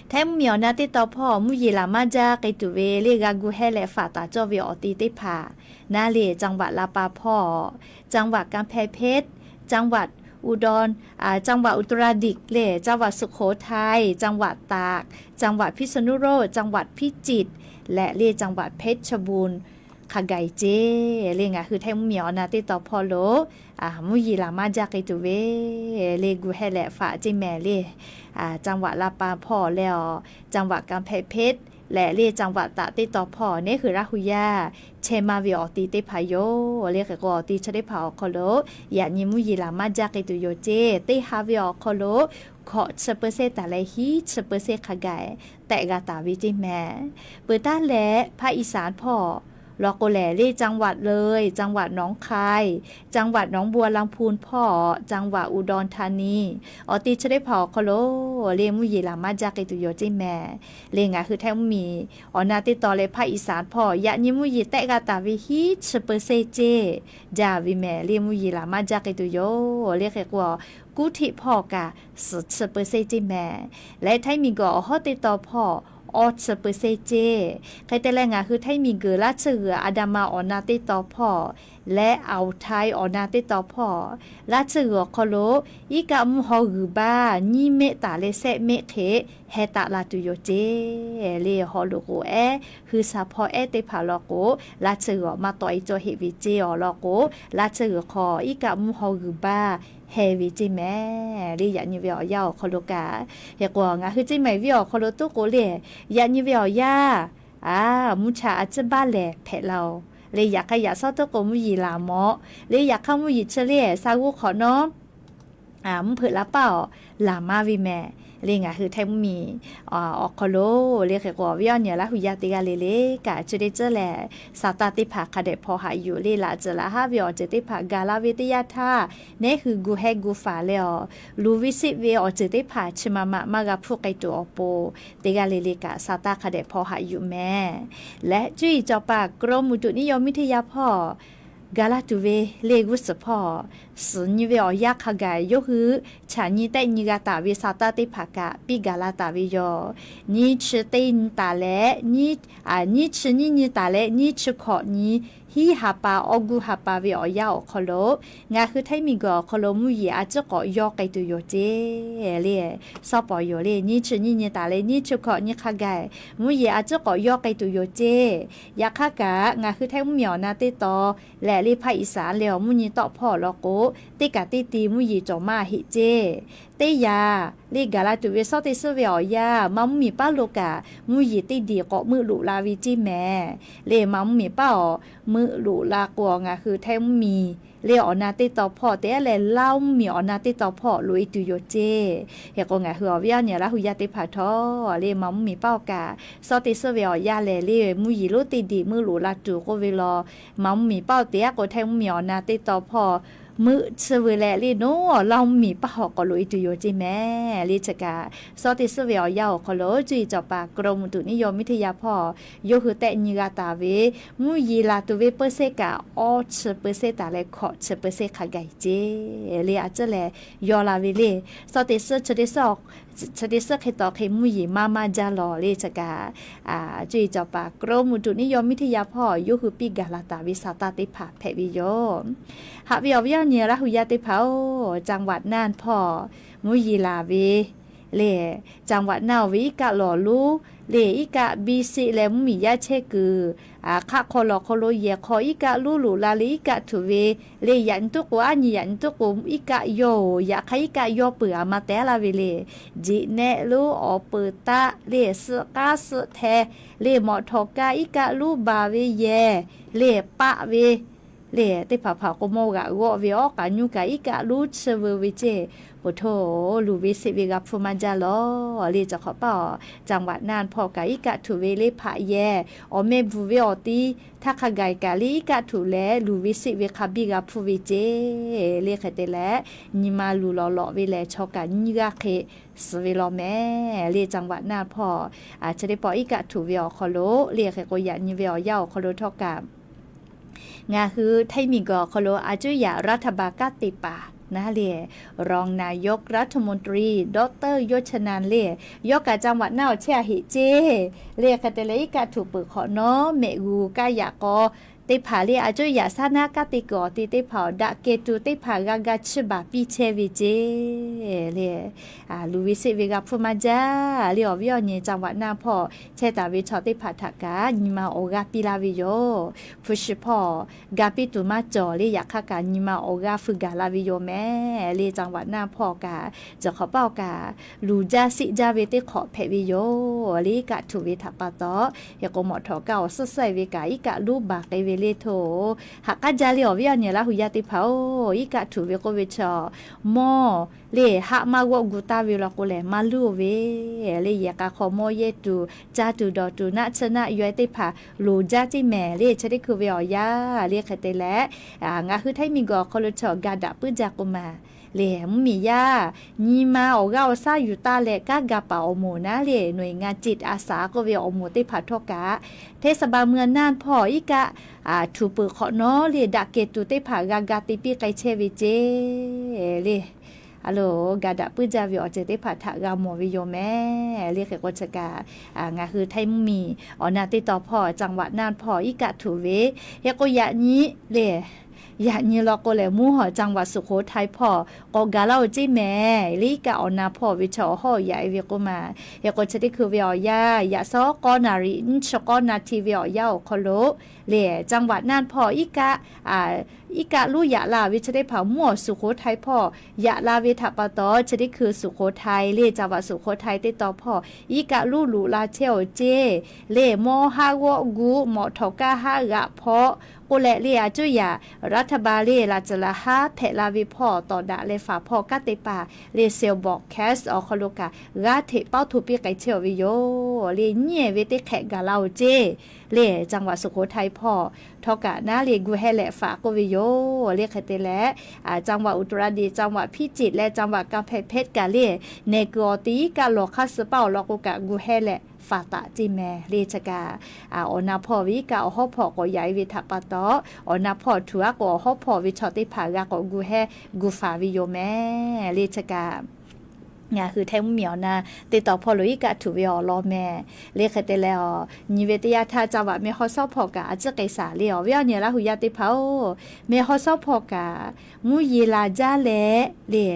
Htaiˇ mvuhˇmiˬ awˬ na teˇ taw hpawˇ mvuhˇ yeˬ laˬ maˇ jaˇ k'ai tuˬ ve le, g'a gu heh leh faꞈ taˍ cawˇ ve awˬ ti teˇ hpaˍ naˉ le, จังหวัดลำปาง hpawˇ, จังหวัดกำแพงเพชร, จังหวัดอุดร, จังหวัดอุตรดิตถ์ le, จังหวัดสุโขทัย, จังหวัดตาก, จังหวัดพิษณุโลก, จังหวัดพิจิตร leh le, จังหวัดเพชรบูรณ์ hk'a gaˬ ceˇ le. Ngaˬ hui Htaiˇ mvuhˇmiˬ awˬ na teˇ taw hpawˇ lo mvuhˇ yeˬ laˬ maˇ jaˇ k'ai tuˬ ve le, gu heh leh faꞈ ceˇ mehˍ le. จังหวัดลำปาง hpawˇ leh-aˬ, จังหวัดกำแพงเพชร leh le, จังหวัดตาก teˇ taw hpawˇ neˇ hui Laˇ hu yaˇ chehˇ maˇ ve awˬ ti teˇ hpaˍ yoˬ le. Hk'e k'o, awˬ ti chi teˇ hpaˍ awˬ hk'aw lo yaꞈ nyi mvuhˇ yeˬ laˬ maˇ jaˇ k'ai tuˬ yoˬ ceˇ. Teˇ ha ve awˬ hk'aw lo hkawꞈ chi เปอร์เซ็นต์ taˍ leh hiˉ chi เปอร์เซ็นต์ hk'a gaˬ tehꞈ g'a taˍ ve ceˇ mehˍ. Peuˬ taˉ leh ภาคอีสาน hpawˇ Law k'o lehˬ, le จังหวัดเลย จังหวัดหนองคาย จังหวัดหนองบัวลำพู hpawˇ จังหวัดอุดรธานี awˬ te chi teˇ hpaˍ awˬ hk'aw lo le mvuhˇ yeˬ laˬ maˇ jaˇ k'ai tuˬ yoˬ ceˇ mehˍ. Le ngaˬ hui Htaiˇ mvuhˇmiˬ awˬ na teˇ tawn leh ภาคอีสาน hpawˇ yaꞈ nyi mvuhˇ yeˬ tehˆ g'a taˍ ve hiˉ chi เปอร์เซ็นต์ ceˇ jaˇ ve mehˍ. Le mvuhˇ yeˬ laˬ maˇ jaˇ k'ai tuˬ yoˬ. Le hk'e k'o, กรุงเทพ hpawˇ kaꞈ suhˍ chi เปอร์เซ็นต์ ceˇ mehˍ. Leh Htaiˇ miˬguiˬ awˬ hawˉ teˇ tawn hpawˇ awˇ chi เปอร์เซ็นต์ ceˇ. Hk'e te leh ngaˬ hui Htaiˇ miˬguiˬ laˇ tsuhˇ g'uiˬ อันดามัน awˬ na teˇ tawn hpawˇ leh อ่าวไทย awˬ na teˇ tawn hpawˇ, laˇ tsuhˇ g'uiˬ awˬ hk'aw lo iˉ kaˆ mvuhˇ haw g'uiˬ baˇ nyiˇ mehˆ taˍ leh shehˆ mehˆ hk'e heh taˆ la tuˬ yoˬ ceˇ. Le haw loꞈ k'oˍ ehˉ, hui sha hpawˇ ehˉ teˇ hpaˍ law k'o, laˇ tsuhˇ g'uiˬ maˇ tawˆ e cawˇ heˆ ve ceˇ awˬ lawn k'o, laˇ tsuhˇ g'uiˬ hk'aw iˉ kaˆ mvuhˇ haw g'uiˬ baˇ heh ve ceˇ mehˍ. Le yaꞈ nyi ve awˬ yanˇ awˬ hk'aw lo kaꞈ, hk'e k'o ngaˬ hui ceˇ mehˍ viˉ awˬ hk'aw lo toˉ k'o le, yaꞈ nyi ve awˬ yanˇ, a, mvuhˇ cha a ciˉ baˆ lehˬ hpehꞈ la oˬ. Le yaꞈ hk'aˇ yaꞈ shawˉ toˉ k'o mvuhˇ yeˬ laˬ mawꞈ. Le yaꞈ hk'aˇ mvuhˇ yeˬ chi le saˍ g'uˇ hk'awꞈ nawˉ mvuhˇ hpeuꞈ la paˇ awˬ laˬ maˇ ve mehˍ. Le ngaˬ hui Htaiˇ mvuhˇmiˬ awˬ hk'aw lo le hk'e k'o awˬ viˉ awˬ nyi Laˇ huˍ yaˇ teˇ g'aˇ le le kaꞈ chi teˇ ceuˬ lehˬ, sa taˇ teˇ hpaˍ hk'a dehꞈ hpaw haꞈ yuˬ le laꞈ tcuhˍ laꞈ haˉ ve awˬ ceuˬ teˇ hpaˍ gaˬ la ve teˇ yanˇ htaˇ, nehˉ hui gu hehˉ gu faˍ leh awˬ luˬ ve seˆ ve awˬ ceuˬ teˇ hpaˍ chi ma ma maˇ g'a hpuˇ k'ai tuˬ awˬ pon, teˇ g'aˇ le le kaꞈ sa taˇ hk'a dehꞈ hpaw haꞈ yuˬ mehˍ. Leh cuˇ yiˍ cawˬ paˍ กรมอุตุนิยมวิทยา hpawˇ gaˬ la tuˬ ve le g'uˇ suhˍ hpawˇ, suhˍ nyi ve awˬ yanˇ hk'a gaˬ yawˇ hui chaꞈ nyi tehˆ nyi g'a taˍ ve sa taˇ teˇ hpaˍ kaꞈ piˇ gaˬ la taˍ ve yoˬ. Nyiˇ chi teˇ nyi taˍ leh, nyiˇ chi nyiˇ nyi taˍ leh nyiˇ chi hkawꞈ nyi hiˉ ha pa awˇ guˇ ha pa ve awˬ yanˇ awˬ hk'aw lo, ngaˬ hui Htaiˇ miˬguiˬ awˬ hk'aw lo mvuhˇ yeˬ a ciˉ k'awꞈ yawˇ k'ai tuˬ yoˬ ceˇ. Le shawˉ pawˍ yoˬ le, nyiˇ chi nyiˇ nyi taˍ leh nyiˇ chi hkawꞈ nyi hk'a gaˬ mvuhˇ yeˬ a ciˉ k'awꞈ yawˇ k'ai tuˬ yoˬ ceˇ. Yaꞈ hk'aˇ kaꞈ ngaˬ hui Htaiˇ mvuhˇmiˬ awˬ na teˇ tawn lehˬ le ภาคอีสาน leh awˬ mvuhˇ nyi tawˆ hpawˇ law k'o, teˇ kaꞈ teˇ ti mvuhˇ yeˬ cawˬ maˇ heˆ ceˇ. Teˇ yanˇ le gaˬ la tuˬ ve shawˉ teˇ suhˉ ve awˬ yanˇ ma mvuhˇmiˬ paˉ lo kaꞈ mvuhˇ yeˬ teˇ diˬ k'awꞈ meuˆ loꞈ la ve ceˇ mehˍ. Le ma mvuhˇmiˬ paˉ awˬ meuˆ loꞈ la k'o, ngaˬ hui Htaiˇ mvuhˇmiˬ le awˬ na teˇ tawn hpawˇ te leh Laˇ mvuhˇmiˬ awˬ na teˇ tawn hpawˇ loꞈ e tuˬ yoˬ ceˇ. Hk'e k'o ngaˬ hui awˬ viˉ awˬ nyi Laˇ huˍ yaˇ teˇ hpaˍ htawˇ le ma mvuhˇmiˬ paˉ awˬ kaꞈ shawˉ teˇ suhˉ ve awˬ yanˇ lehˬ le mvuhˇ yeˬ lonˉ teˇ diˬ meuˆ loꞈ la tuˬ k'oˆ ve law, ma mvuhˇmiˬ paˉ awˬ te aˉ k'o Htaiˇ mvuhˇmiˬ awˬ na teˇ tawn hpawˇ meuˆ tsuhˇ ve leh le nawˉ Laˇ mvuhˇmiˬ paˉ awˬ k'awꞈ loꞈ e tuˬ yoˬ ceˇ mehˍ. Le chi kaꞈ shawˉ teˇ suhˉ ve awˬ yanˇ awˬ hk'aw lo cuˇ yiˍ cawˬ paˍ กรมอุตุนิยมวิทยา hpawˇ yawˇ hui tehˆ nyi g'a taˍ ve mvuhˇ yeˬ laˬ tuˬ ve เปอร์เซ็นต์ kaꞈ awˇ chi เปอร์เซ็นต์ taˍ leh hkawꞈ chi เปอร์เซ็นต์ hk'a gaˬ e ceˇ. Le a ciˉ lehˬ yaw la ve le shawˉ teˇ suhˉ chi teˇ suhˉ hk'e taw hk'e mvuhˇ yeˬ maˇ maˇ jaˇ lawˬ le chi kaꞈ, cuˇ yiˍ cawˬ paˍ กรมอุตุนิยมวิทยา hpawˇ yawˇ hui piˇ gaˬ la taˍ ve sa taˇ teˇ hpaˍ hpehꞈ ve yoˬ. Haꞈ ve awˬ viˉ awˬ nyi Laˇ huˍ yaˇ teˇ hpaˍ-oˬ, จังหวัดน่าน hpawˇ mvuhˇ yeˬ laˬ ve le จังหวัดน่าน oˬ ve iˉ kaˆ lawˬ lonˉ le iˉ kaˆ biˇ seˆ leh mvuhˇmiˬ yaˇ chehˇ kuiˬ hk'aˆ hk'aw lawˬ hk'aw lo yehˬ hk'aw iˉ kaˆ lonˉ loꞈ la le iˉ kaˆ htuꞈ ve le yaꞈ nyi tuˉ k'o aˉ nyi yaꞈ nyi tuˉ k'o iˉ kaˆ yawˇ-oˬ, yaꞈ hk'aˇ iˉ kaˆ yawˇ peuˬ aˬ ma tehˉ laˇ ve le. Jeꞈ nehˆ lonˉ awˬ peuˬ taˆ le suhˆ k'aˉ suhˆ hteh le mawꞈ htawˍ kaˇ iˉ kaˆ lonˉ baˬ ve yehˬ le paˆ ve le teˇ hpaˍ hpaˍ k'o mawˇ g'aꞈ g'awˆ ve awˉ k'aꞈ nyuˇ kaꞈ iˉ kaˆ lonˉ chi veu ve ceˇ. Poˬ htoˇ, luˬ ve seˆ ve g'a hpuˇ maˇ jaˇ lawˬ le. Cawˬ hk'awꞈ paˇ-oˬ, จังหวัดน่าน hpawˇ kaꞈ iˉ kaˆ htuꞈ ve le hpaꞈ yehˬ awˬ meh bvuhˬ ve awˬ ti htaˇ hk'a gaˬ kaꞈ le iˉ kaˆ htuꞈ leh luˬ ve seˆ ve hk'a biˇ g'a hpuˇ ve ceˇ. Le hk'e te leh nyi ma luˬ lawˬ lawꞈ ve lehˬ chaw kaꞈ nyiˇ g'aˇ hk'e suhˍ ve law mehˍ. Le จังหวัดน่าน hpawˇ chi teˇ pawˆ iˉ kaˆ htuꞈ ve awˬ hk'aw lo le hk'e k'o yaꞈ nyi ve awˬ yanˇ awˬ hk'aw lo htawˇ kaꞈ ngaˬ hui Htaiˇ miˬguiˬ awˬ hk'aw lo a cuˇ yaꞈ รัฐบาล kanˉ te paˍ naˉ le รองนายกรัฐมนตรี ดอกเตอร์ ยศชนันท์ le, yawˇ kaꞈ จังหวัดน่าน awˬ chehˇ a heꞈ ceˇ. Le hk'e te leh iˉ kaˆ htuꞈ peuˬ hk'awꞈ nawˉ mehˆ g'uˬ kaˇ yaꞈ k'aw teˇ hpaˍ le a cuˇ yaꞈ shaˉ naˉ kanˉ te kuiˬ awˬ ti teˇ hpaˍ awˬ daꞈ keh tu teˇ hpaˍ g'a ga chiˇ baˬ piˇ chehˇ ve ceˇ. Le luˬ ve seˆ ve g'a hpuˇ maˇ jaˇ le. Awˬ viˉ awˬ nyi จังหวัดน่าน hpawˇ chehˇ taˍ ve chaw teˇ hpaˍ htaꞈ kaꞈ nyi ma awˬ g'aˇ piˇ laˇ ve yoˬ. Hpu shi hpawˇ ga piˇ tuˬ maˇ cawˬ le, yaꞈ hk'aˇ kaꞈ nyi ma awˬ g'aˇ feu gaˬ la ve yoˬ mehˍ. Le จังหวัดน่าน hpawˇ kaꞈ cawˬ hk'awꞈ paˇ-oˬ kaꞈ luˬ jaˇ seˆ jaˇ ve teˇ hk'awꞈ hpehꞈ ve yoˬ. Le iˉ kaˆ htuꞈ ve htaꞈ pa taw, hk'e k'o mawꞈ htawˍ kaˇ awˬ suhˉ suhˉ e ve kaꞈ iˉ kaˆ lonˉ baˬ k'ai ve le htoꞈ, haꞈ k'aˉ jaˇ le awˬ viˉ awˬ nyi Laˇ hu yaˇ teˇ hpaˍ-oˬ, iˉ kaˆ htuꞈ ve k'oˆ ve chaw, mawˇ le haˆ maˇ g'awˆ gu taˍ ve law k'o lehˬ maˇ luˇ-oˬ ve le. Yehˬ k'a hk'aw mawˇ yehˇ tuˬ, caˇ tuˬ dawˬ tuˬ, naˆ tsuhˇ naˆ yaweh teˇ hpaˍ loˍ jaˇ teˇ mehˍ le. Chi teˇ hkui ve awˬ yanˇ le hk'e te leh, ngaˬ hui Htaiˇ miˬguiˬ awˬ hk'aw lo chaw ga daꞈ puiˉ jaˇ k'o maˬ le, mvuhˇmiˬ yaˇ nyi ma awˬ g'aˇ awˬ shaˉ yuˬ taˍ leh kanˉ ga paˍ awˬ moˍ naˉ le, หน่วยงานจิตอาสา k'oˆ ve awˬ moˍ teˇ hpaˍ htawˇ kaꞈ, เทศบาลเมืองน่าน hpawˇ iˉ kaˆ htuꞈ peuˬ hk'awꞈ nawˉ le daꞈ kehˬ tuˬ teˇ hpaˍ g'a ga te piˇ k'ai chehˇ ve ceˇ le. A loˬ, ga daꞈ puiˉ jaˇ ve awˬ ceuˬ teˇ hpaˍ htaꞈ g'a mawˬ ve yoˬ mehˍ le. Hk'e k'o chi kaꞈ, ngaˬ hui Htaiˇ mvuhˇmiˬ awˬ na teˇ tawn hpawˇ จังหวัดน่าน hpawˇ iˉ kaˆ htuꞈ ve, hk'e k'o yaꞈ nyi le, yaꞈ nyi law k'o lehˬ mvuhˇ hawˬ จังหวัดสุโขทัย hpawˇ k'awꞈ gaˬ laˇ-oˬ ceˇ mehˍ le. Iˉ kaˆ awˬ na hpawˇ ve chaw awˬ hawˉ yaꞈ e ve k'o maˬ, hk'e k'o chi teˇ hkui ve awˬ yanˇ yaꞈ shawˉ k'awˇ naˍ riˍ nyiˇ chi k'awˇ naˍ hti ve awˬ yanˇ awˬ hk'aw lo le, จังหวัดน่าน hpawˇ iˉ kaˆ iˉ kaˆ luˉ yaꞈ la ve chi teˇ hpaˍ mvuhˇ awˬ สุโขทัย hpawˇ yaꞈ la ve htaꞈ pa taw, chi teˇ hkui สุโขทัย le จังหวัดสุโขทัย teˇ tawn hpawˇ iˉ kaˆ luˉ loꞈ la chehˇ-oˬ ceˇ le. Mawˇ haˆ g'awˆ gu, mawꞈ htawꞈ kaˇ haˆ g'aꞈ hpawˆ k'oˆ leh le, a cuˇ yaꞈ รัฐบาล le laꞈ tcuhˍ laꞈ haˉ hpehꞈ la ve hpawˇ tawˍ daꞈ leh faˍ hpawˇ kanˉ te paˍ le, เซลล์บอร์กแคสต์ awˬ hk'aw lo kaꞈ g'aˇ hteꞈ paoˇ hto piˇ k'ai chehˇ-oˬ ve yoˬ le. Nyiˇ ehˍ ve teˇ hk'ehꞈ gaˬ la-oˬ ceˇ le, จังหวัดสุโขทัย hpawˇ htawˇ kaꞈ naˉ le gu heh leh faˍ k'oˆ ve yoˬ le. Hk'e te leh, จังหวัดอุตรดิตถ์, จังหวัดพิจิตร leh จังหวัดกำแพงเพชร kaꞈ le, nehˬ kuiˬ awˬ ti iˉ kaˆ lawˬ hk'aˇ suh paˇ awˬ lawn k'o kaꞈ gu heh leh faˍ taˍ ceˇ mehˍ le. Chi kaꞈ awˬ na hpawˇ ve iˉ kaˆ awˬ hawˉ hpawˇ k'awꞈ yaꞈ e ve htaꞈ pa taw, awˬ na hpawˇ htuꞈ aˉ k'o awˬ hawˉ hpawˇ ve chaw teˇ hpaˍ g'a k'awꞈ gu heh gu faˍ ve yoˬ mehˍ le. Chi kaꞈ ngaˬ hui Htaiˇ mvuhˇmiˬ awˬ na teˇ tawn hpawˇ lo iˉ kaˆ htuꞈ ve awˬ lawn mehˍ le. Hk'e te leh, nyi ve teˇ yanˇ htaˇ จังหวัดแม่ฮ่องสอน hpawˇ kaꞈ a ciˉ k'ai shaˍ le awˬ viˉ awˬ nyi Laˇ hu yaˇ teˇ hpaˍ-oˬ, แม่ฮ่องสอน hpawˇ kaꞈ mvuhˇ yeˬ laˬ jaˇ leh le,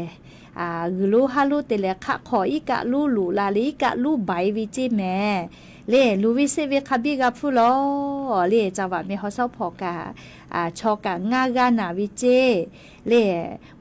g'uiˬ lonˉ haˉ lonˉ te leh hk'aˆ hk'aw iˉ kaˆ lonˉ loꞈ la le, iˉ kaˆ lonˉ baiˍ ve ceˇ mehˍ le. Luˬ ve seˆ ve hk'a biˇ g'a hpfuhˇ lawˬ le, จังหวัดแม่ฮ่องสอน hpawˇ kaꞈ chaw kaꞈ ngaˇ g'aˇ naˬ ve ceˇ le.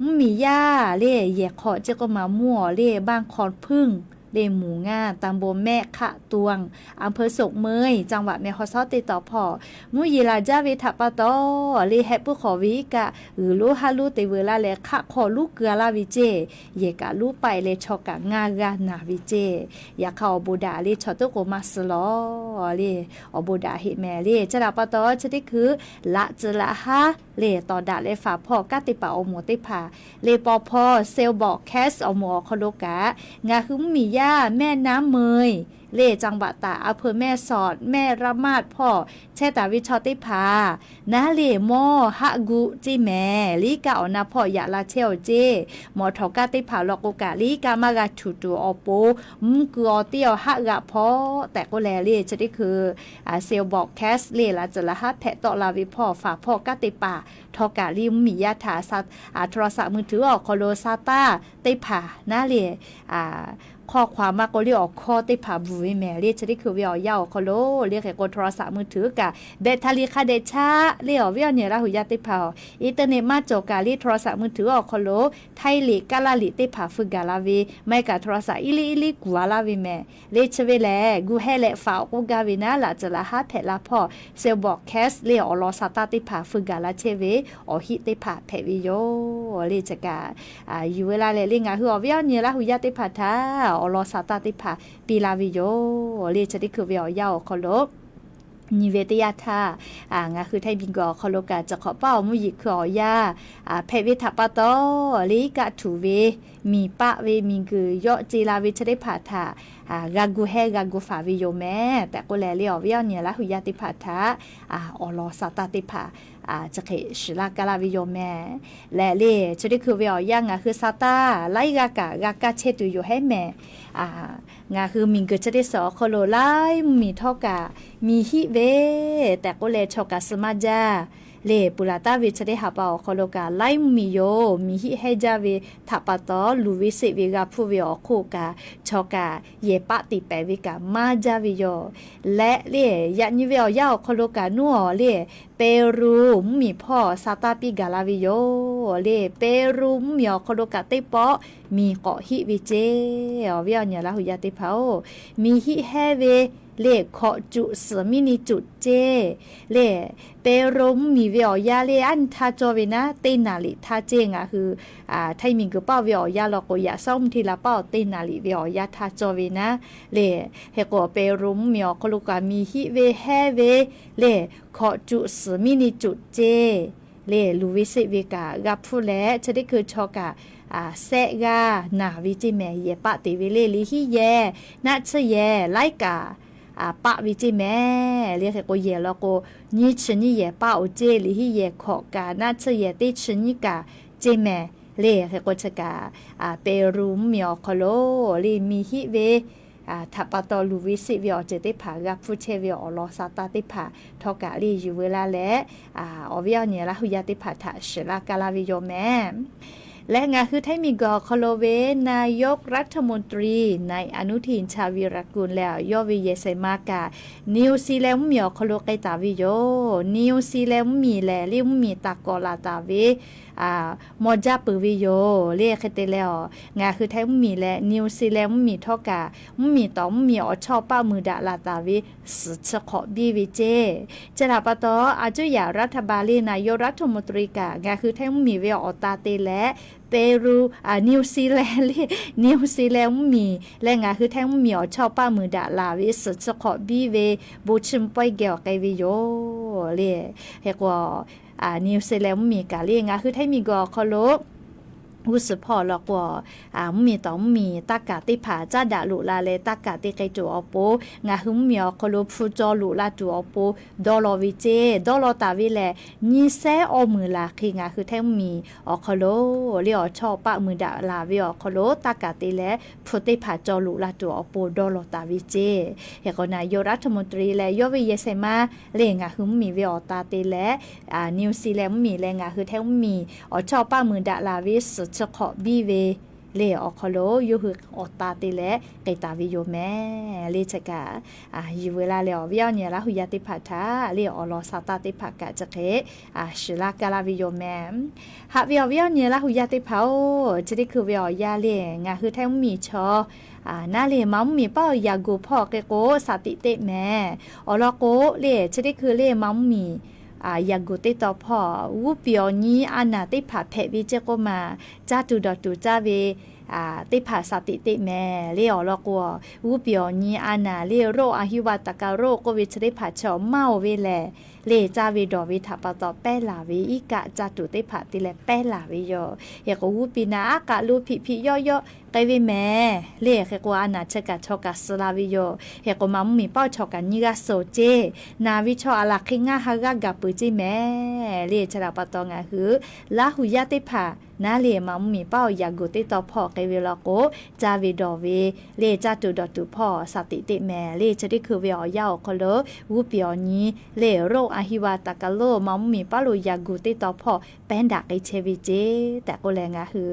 Mvuhˇmiˬ yaˇ le yehˬ hk'awꞈ chi k'o maˬ mvuhˇ awˬ le บ้านคอนผึ้ง le หมู่ห้า ตำบลแม่ขะตวง อำเภอโศกเมย จังหวัดแม่ฮ่องสอน teˇ tawn hpawˇ mvuhˇ yeˬ laˬ jaˇ ve htaꞈ pa taw le, heh puiˉ hk'awꞈ ve iˉ kaˆ g'uiˬ lonˉ haˉ lonˉ te veu laˇ leh hk'aˆ hk'aw lonˉ keu a laˇ ve ceˇ. Yehˬ kaꞈ lonˉ paiˆ leh chaw kaꞈ ngaˇ g'aˇ naˬ ve ceˇ. Yaꞈ hk'aˇ awˬ bon daꞈ le chaw teˇ k'o maˇ suh lawˬ le, awˬ bon daꞈ heˆ mehˍ le. Chi htaꞈ pa taw chi teˇ hkui laꞈ tcuhˍ laꞈ haˉ le tawˍ daꞈ leh faˍ hpawˇ kanˉ te paˍ awˬ moˍ teˇ hpaˍ le, paw hpawˇ เซลล์บอร์กแคสต์ awˬ moˍ awˬ hk'aw lo kaꞈ ngaˬ hui mvuhˇmiˬ yaˇ แม่น้ำเมย le จังหวัดตาก อำเภอแม่สอด แม่ระมาด hpawˇ chehˇ taˍ ve chaw teˇ hpaˍ naˉ le mawˇ haˆ gu ceˇ mehˍ le, iˉ kaˆ awˬ na hpawˇ yaꞈ la chehˇ-oˬ ceˇ. Mawꞈ htawꞈ kaˇ teˇ hpaˍ law k'o kaꞈ le iˉ kaˆ maˇ g'a htuꞈ tuˬ awˬ pon mvuhˇ kuiˬ awˬ ti awˬ haˆ g'aꞈ hpawˆ tehꞈ k'oˆ leh le, chi teˇ hkui เซลล์บอร์กแคสต์ le laꞈ tcuhˍ laꞈ haˉ hpehꞈ tawˆ la ve hpawˇ faˍ hpawˇ kanˉ te paˍ htawˇ kaꞈ le mvuhˇmiˬ yaˇ htaꞈ โทรศัพท์มือถือ awˬ hk'aw lo sa taˇ teˇ hpaˍ naˉ le hk'awˇ hk'aw maˇ k'oˆ le awˬ hkawˇ teˇ hpaˍ bvuhˬ ve mehˍ le. Chi teˇ hkui ve awˬ yanˇ awˬ hk'aw lo le hk'e k'o โทรศัพท์มือถือ kaꞈ แบตเตอรี่ hk'a dehꞈ chaˆ le awˬ viˉ awˬ nyi Laˇ hu yaˇ teˇ hpaˍ-oˬ, อินเทอร์เน็ต maˇ cawˬ kaꞈ le โทรศัพท์มือถือ awˬ hk'aw lo htaiˇ liꞈ kaˇ laˇ liꞈ teˇ hpaˍ feu gaˬ la ve maˇ heˆ kaꞈ โทรศัพท์ iˉ liˇ iˉ liˇ kuˬ a laˇ ve mehˍ le. Chi ve lehˬ gu heh leh faˍ awˬ k'oˆ gaˇ ve naˉ laꞈ tcuhˍ laꞈ haˉ hpehꞈ la hpawˇ เซลล์บอร์กแคสต์ le awˬ lawn sa taˇ teˇ hpaˍ feu gaˬ la chehˇ ve awˬ hiˆ teˇ hpaˍ hpehꞈ ve yoˬ le. Chi kaꞈ yuˬ veu la leh le ngaˬ hui awˬ viˉ awˬ nyi Laˇ hu yaˇ teˇ hpaˍ htaꞈ awˬ lawn sa taˇ teˇ hpaˍ piˇ laˇ ve yoˬ le. Chi teˇ hkui ve awˬ yanˇ awˬ hk'aw lo nyi ve teˇ yanˇ htaˇ, ngaˬ hui htaiˇ miˬguiˬ awˬ hk'aw lo kaꞈ chi hk'awꞈ paˇ awˬ mvuhˇ yeˬ hkui awˬ yanˇ hpehꞈ ve htaꞈ pa taw le, iˉ kaˆ htuꞈ ve miˬ paˆ ve miˬguiˬ yawˆ ce la ve chi teˇ hpaˍ htaꞈ g'a gu heh g'a gu faˍ ve yoˬ mehˍ tehꞈ k'oˆ leh le awˬ viˉ awˬ nyi Laˇ hu yaˇ teˇ hpaˍ htaꞈ awˬ lawn sa taˇ teˇ hpaˍ chi hk'e shiˍ laˇ kaˇ laˇ ve yoˬ mehˍ. Leh le chi teˇ hkui ve awˬ yanˇ ngaˬ hui sa taˇ laiˉ g'aˇ kaꞈ g'a kaˇ chehˇ tuˬ yoˬ hehˉ mehˍ. Ngaˬ hui miˬguiˬ chi teˇ suhˍ awˬ hk'aw lo laiˉ mvuhˇmiˬ htawˇ kaꞈ miˬ hiˆ ve tehꞈ k'oˆ leh chaw kaꞈ suh maˇ jaˇ. Le puˍ laˬ taˍ ve chi teˇ ha pa awˬ hk'aw lo kaꞈ laiˉ mvuhˇmiˬ yoˬ. Miˬ hiˆ hehˉ jaˇ ve htaꞈ pa taw luˬ ve seˆ ve g'a hpfuhˇ ve awˬ hk'oˆ kaꞈ chaw kaꞈ yehˬ paˆ tiꞈ pehˍ ve kaꞈ maˇ jaˇ ve yoˬ. Leh le yaꞈ nyi ve awˬ yanˇ awˬ hk'aw lo kaꞈ nuˇ awˬ le Peˍruˆ mvuhˇmiˬ hpawˇ sa taˇ piˇ gaˬ la ve yoˬ le. Peˍruˆ mvuhˇmiˬ awˬ hk'aw lo kaꞈ teˇ pawˆ miˬ k'awꞈ hiˆ ve ceˇ. Awˬ viˉ awˬ nyi Laˇ hu yaˇ teˇ hpaˍ-oˬ, miˬ hiˆ hehnˇ ve le hkawꞈ cuꞈ suhˍ miˉ ni cuꞈ ceˇ le. Peˍruˆ mvuhˇmiˬ ve awˬ yanˇ le aˉ nyi htaˇ cawˇ ve naˉ, teˇ naˍ riˍ htaˇ ceˇ. Ngaˬ hui Htaiˇ miˬguiˬ paˇ ve awˬ yanˇ law k'o, yaꞈ shawˉ mvuhˇ hteˇ la paˇ awˬ teˇ naˍ riˍ ve awˬ yanˇ htaˇ cawˇ ve naˉ le. Hk'e k'o, Peˍruˆ mvuhˇmiˬ awˬ hk'aw lo kaꞈ miˬ hiˆ ve hehnˇ ve le hkawꞈ cuꞈ suhˍ miˉ ni cuꞈ ceˇ le. Luˬ ve seˆ ve kaꞈ g'a hpuˇ leh, chi teˇ hkui chaw kaꞈ sehˆ g'aˇ naˬ ve ceˇ mehˍ. Yehˬ paˆ te ve le, liꞈ hiˆ yehˬ, naˆ tsuhˇ yehˬ laiˉ kaꞈ paˆ ve ceˇ mehˍ le. Hk'e k'o, yehˬ law k'o, nyiˇ chi nyiˇ yehˬ paˆ oˬ ceˇ. Liꞈ hiˆ yehˬ hkawꞈ kaꞈ naˆ tsuhˇ yehˬ teˇ chi nyiˇ kaꞈ ceˇ mehˍ le. Hk'e k'o, chi kaꞈ Peˍruˆ mvuhˇmiˬ awˬ hk'aw lo le miˬ hiˆ ve htaꞈ pa taw luˬ ve seˆ ve awˬ ceuˬ teˇ hpaˍ g'a hpuˇ chehˇ ve awˬ lawn sa taˇ teˇ hpaˍ htawˇ kaꞈ le yuˬ veu laˇ leh, awˬ viˉ awˬ nyi Laˇ hu yaˇ teˇ hpaˍ htaꞈ shiˍ laˇ kaˇ laˇ ve yoˬ mehˍ. Leh ngaˬ hui Htaiˇ miˬguiˬ awˬ hk'aw lo ve นายกรัฐมนตรี นายอนุทิน ชาญวีรกูล leh yawˇ ve yehˬ shehˍ ma kaꞈ นิวซีแลนด์ mvuhˇmiˬ awˬ hk'aw lo k'ai taˍ ve yoˬ. นิวซีแลนด์ mvuhˇmiˬ lehˬ, le mvuhˇmiˬ taˍ kawꞈ laˬ taˍ ve mawˇ jaˇ peuˬ ve yoˬ le. Hk'e te leh, ngaˬ hui Htaiˇ mvuhˇmiˬ leh นิวซีแลนด์ mvuhˇmiˬ htawˇ kaꞈ, mvuhˇmiˬ tawˍ mvuhˇmiˬ awˬ chawˇ paˆ muiˬ daꞈ laˬ taˍ ve suhˍ chi hk'awꞈ biˇ ve ceˇ. Chi htaꞈ pa taw, a cuˇ yaꞈ รัฐบาล le นายกรัฐมนตรี kaꞈ ngaˬ hui Htaiˇ mvuhˇmiˬ ve awˬ ta te leh, Peˍruˆ, นิวซีแลนด์ le, นิวซีแลนด์ mvuhˇmiˬ leh ngaˬ hui Htaiˇ mvuhˇmiˬ awˬ chawˇ paˆ muiˬ daꞈ laˬ ve suhˍ chi hk'awꞈ biˇ ve bon chiˇ mvuh pawehˇ geh awˬ k'ai ve yoˬ le. Hk'e k'o, นิวซีแลนด์ mvuhˇmiˬ kaꞈ le ngaˬ hui Htaiˇ miˬguiˬ awˬ hk'aw lo g'uˇ suhˍ hpawˇ law k'o, mvuhˇmiˬ tawˍ mvuhˇmiˬ taˇ kaˬ teˇ hpaˍ caˉ daꞈ loꞈ la leh taˇ kaˬ te k'ai tuˬ awˬ pon, ngaˬ hui mvuhˇmiˬ awˬ hk'aw lo hpu caw loꞈ la tuˬ awˬ pon dawˇ law ve ceˇ. Dawˇ law taˍ ve lehˬ, nyiˇ sehˉ awˇ meunˍ laˬ hk'e ngaˬ hui Htaiˇ mvuhˇmiˬ awˬ hk'aw lo le awˬ chawˇ paˆ muiˬ daꞈ laˬ ve awˬ hk'aw lo taˇ kaˬ te leh hpu teˇ hpaˍ caw loꞈ la tuˬ awˬ pon dawˇ law taˍ ve ceˇ. Hk'e k'o, นายกรัฐมนตรี leh yawˇ ve yehˬ shehˍ ma le ngaˬ hui mvuhˇmiˬ ve awˬ ta te leh, นิวซีแลนด์ mvuhˇmiˬ leh ngaˬ hui Htaiˇ mvuhˇmiˬ awˬ chawˇ paˆ muiˬ daꞈ laˬ ve suhˍ chi hk'awꞈ biˇ ve le awˬ hk'aw lo yawˇ hui awˬ ta te leh k'ai taˍ ve yoˬ mehˍ le. Chi kaꞈ yuˬ veu laˇ leh awˬ viˉ awˬ nyi Laˇ hu yaˇ teˇ hpaˍ htaꞈ le awˬ lawn sa taˇ teˇ hpaˍ kaꞈ chi hk'e shiˍ laˇ kaˇ laˇ ve yoˬ mehˍ. Haꞈ ve awˬ viˉ awˬ nyi Laˇ hu yaˇ teˇ hpaˍ-oˬ, chi teˇ hkui ve awˬ yanˇ le ngaˬ hui Htaiˇ mvuhˇmiˬ chaw naˉ le ma mvuhˇmiˬ paˉ awˬ yaꞈ guˬ hpawˇ hk'e k'o, shaˍ tiꞈ teˇ mehˍ. Awˬ lawn k'o le, chi teˇ hkui le ma mvuhˇmiˬ yaꞈ guˬ teˇ taw hpawˇ g'uˇ piˍ awˬ nyi a naˍ teˇ hpaˍ hpehꞈ ve ceˇ k'oˆ ma, caˇ tuˬ dawˬ tuˬ caˇ ve teˇ hpaˍ shaˍ tiꞈ teˇ mehˍ le. Awˬ lawn k'o, g'uˇ piˍ awˬ nyi a naˍ le โรคอหิวาตกโรค k'oˆ ve chi teˇ hpaˍ chaw maˇ oˬ ve lehˬ, le caˇ ve dawˬ ve htaꞈ pa taw pehˇ laˬ ve iˉ kaˆ caˇ tuˬ teˇ hpaˍ te leh pehˇ laˬ ve yoˬ. Hk'e k'o, g'uˇ piˍ naˍ aˉ k'aꞈ lo hpiꞈ hpiꞈ yawˆ yawˆ k'ai ve mehˍ le. Hk'e k'o, a naˍ chi kaꞈ chaw kaꞈ suh la ve yoˬ. Hk'e k'o, ma mvuhˇmiˬ paˉ chaw kaꞈ nyiˇ g'aˇ suh ceˇ. Naˍ ve chaw a laˬ hk'e ngaˇ ha g'aˇ gaˬ peuˬ ceˇ mehˍ le. Chi htaꞈ pa taw ngaˬ hui Laˇ hu yaˇ teˇ hpaˍ naˉ le ma mvuhˇmiˬ paˉ awˬ yaꞈ guˬ teˇ taw hpawˇ hk'e ve law k'o, caˇ ve dawˬ ve le caˇ tuˬ dawˬ tuˬ hpawˇ shaˍ tiꞈ teˇ mehˍ le. Chi teˇ hkui ve awˬ yanˇ awˬ hk'aw lo g'uˇ piˍ awˬ nyi le โรคอหิวาตกโรค ma mvuhˇmiˬ paˉ lo yaꞈ guˬ teˇ taw hpawˇ pehˇ daꞈ k'ai chehˇ ve ceˇ tehꞈ k'oˆ leh, ngaˬ hui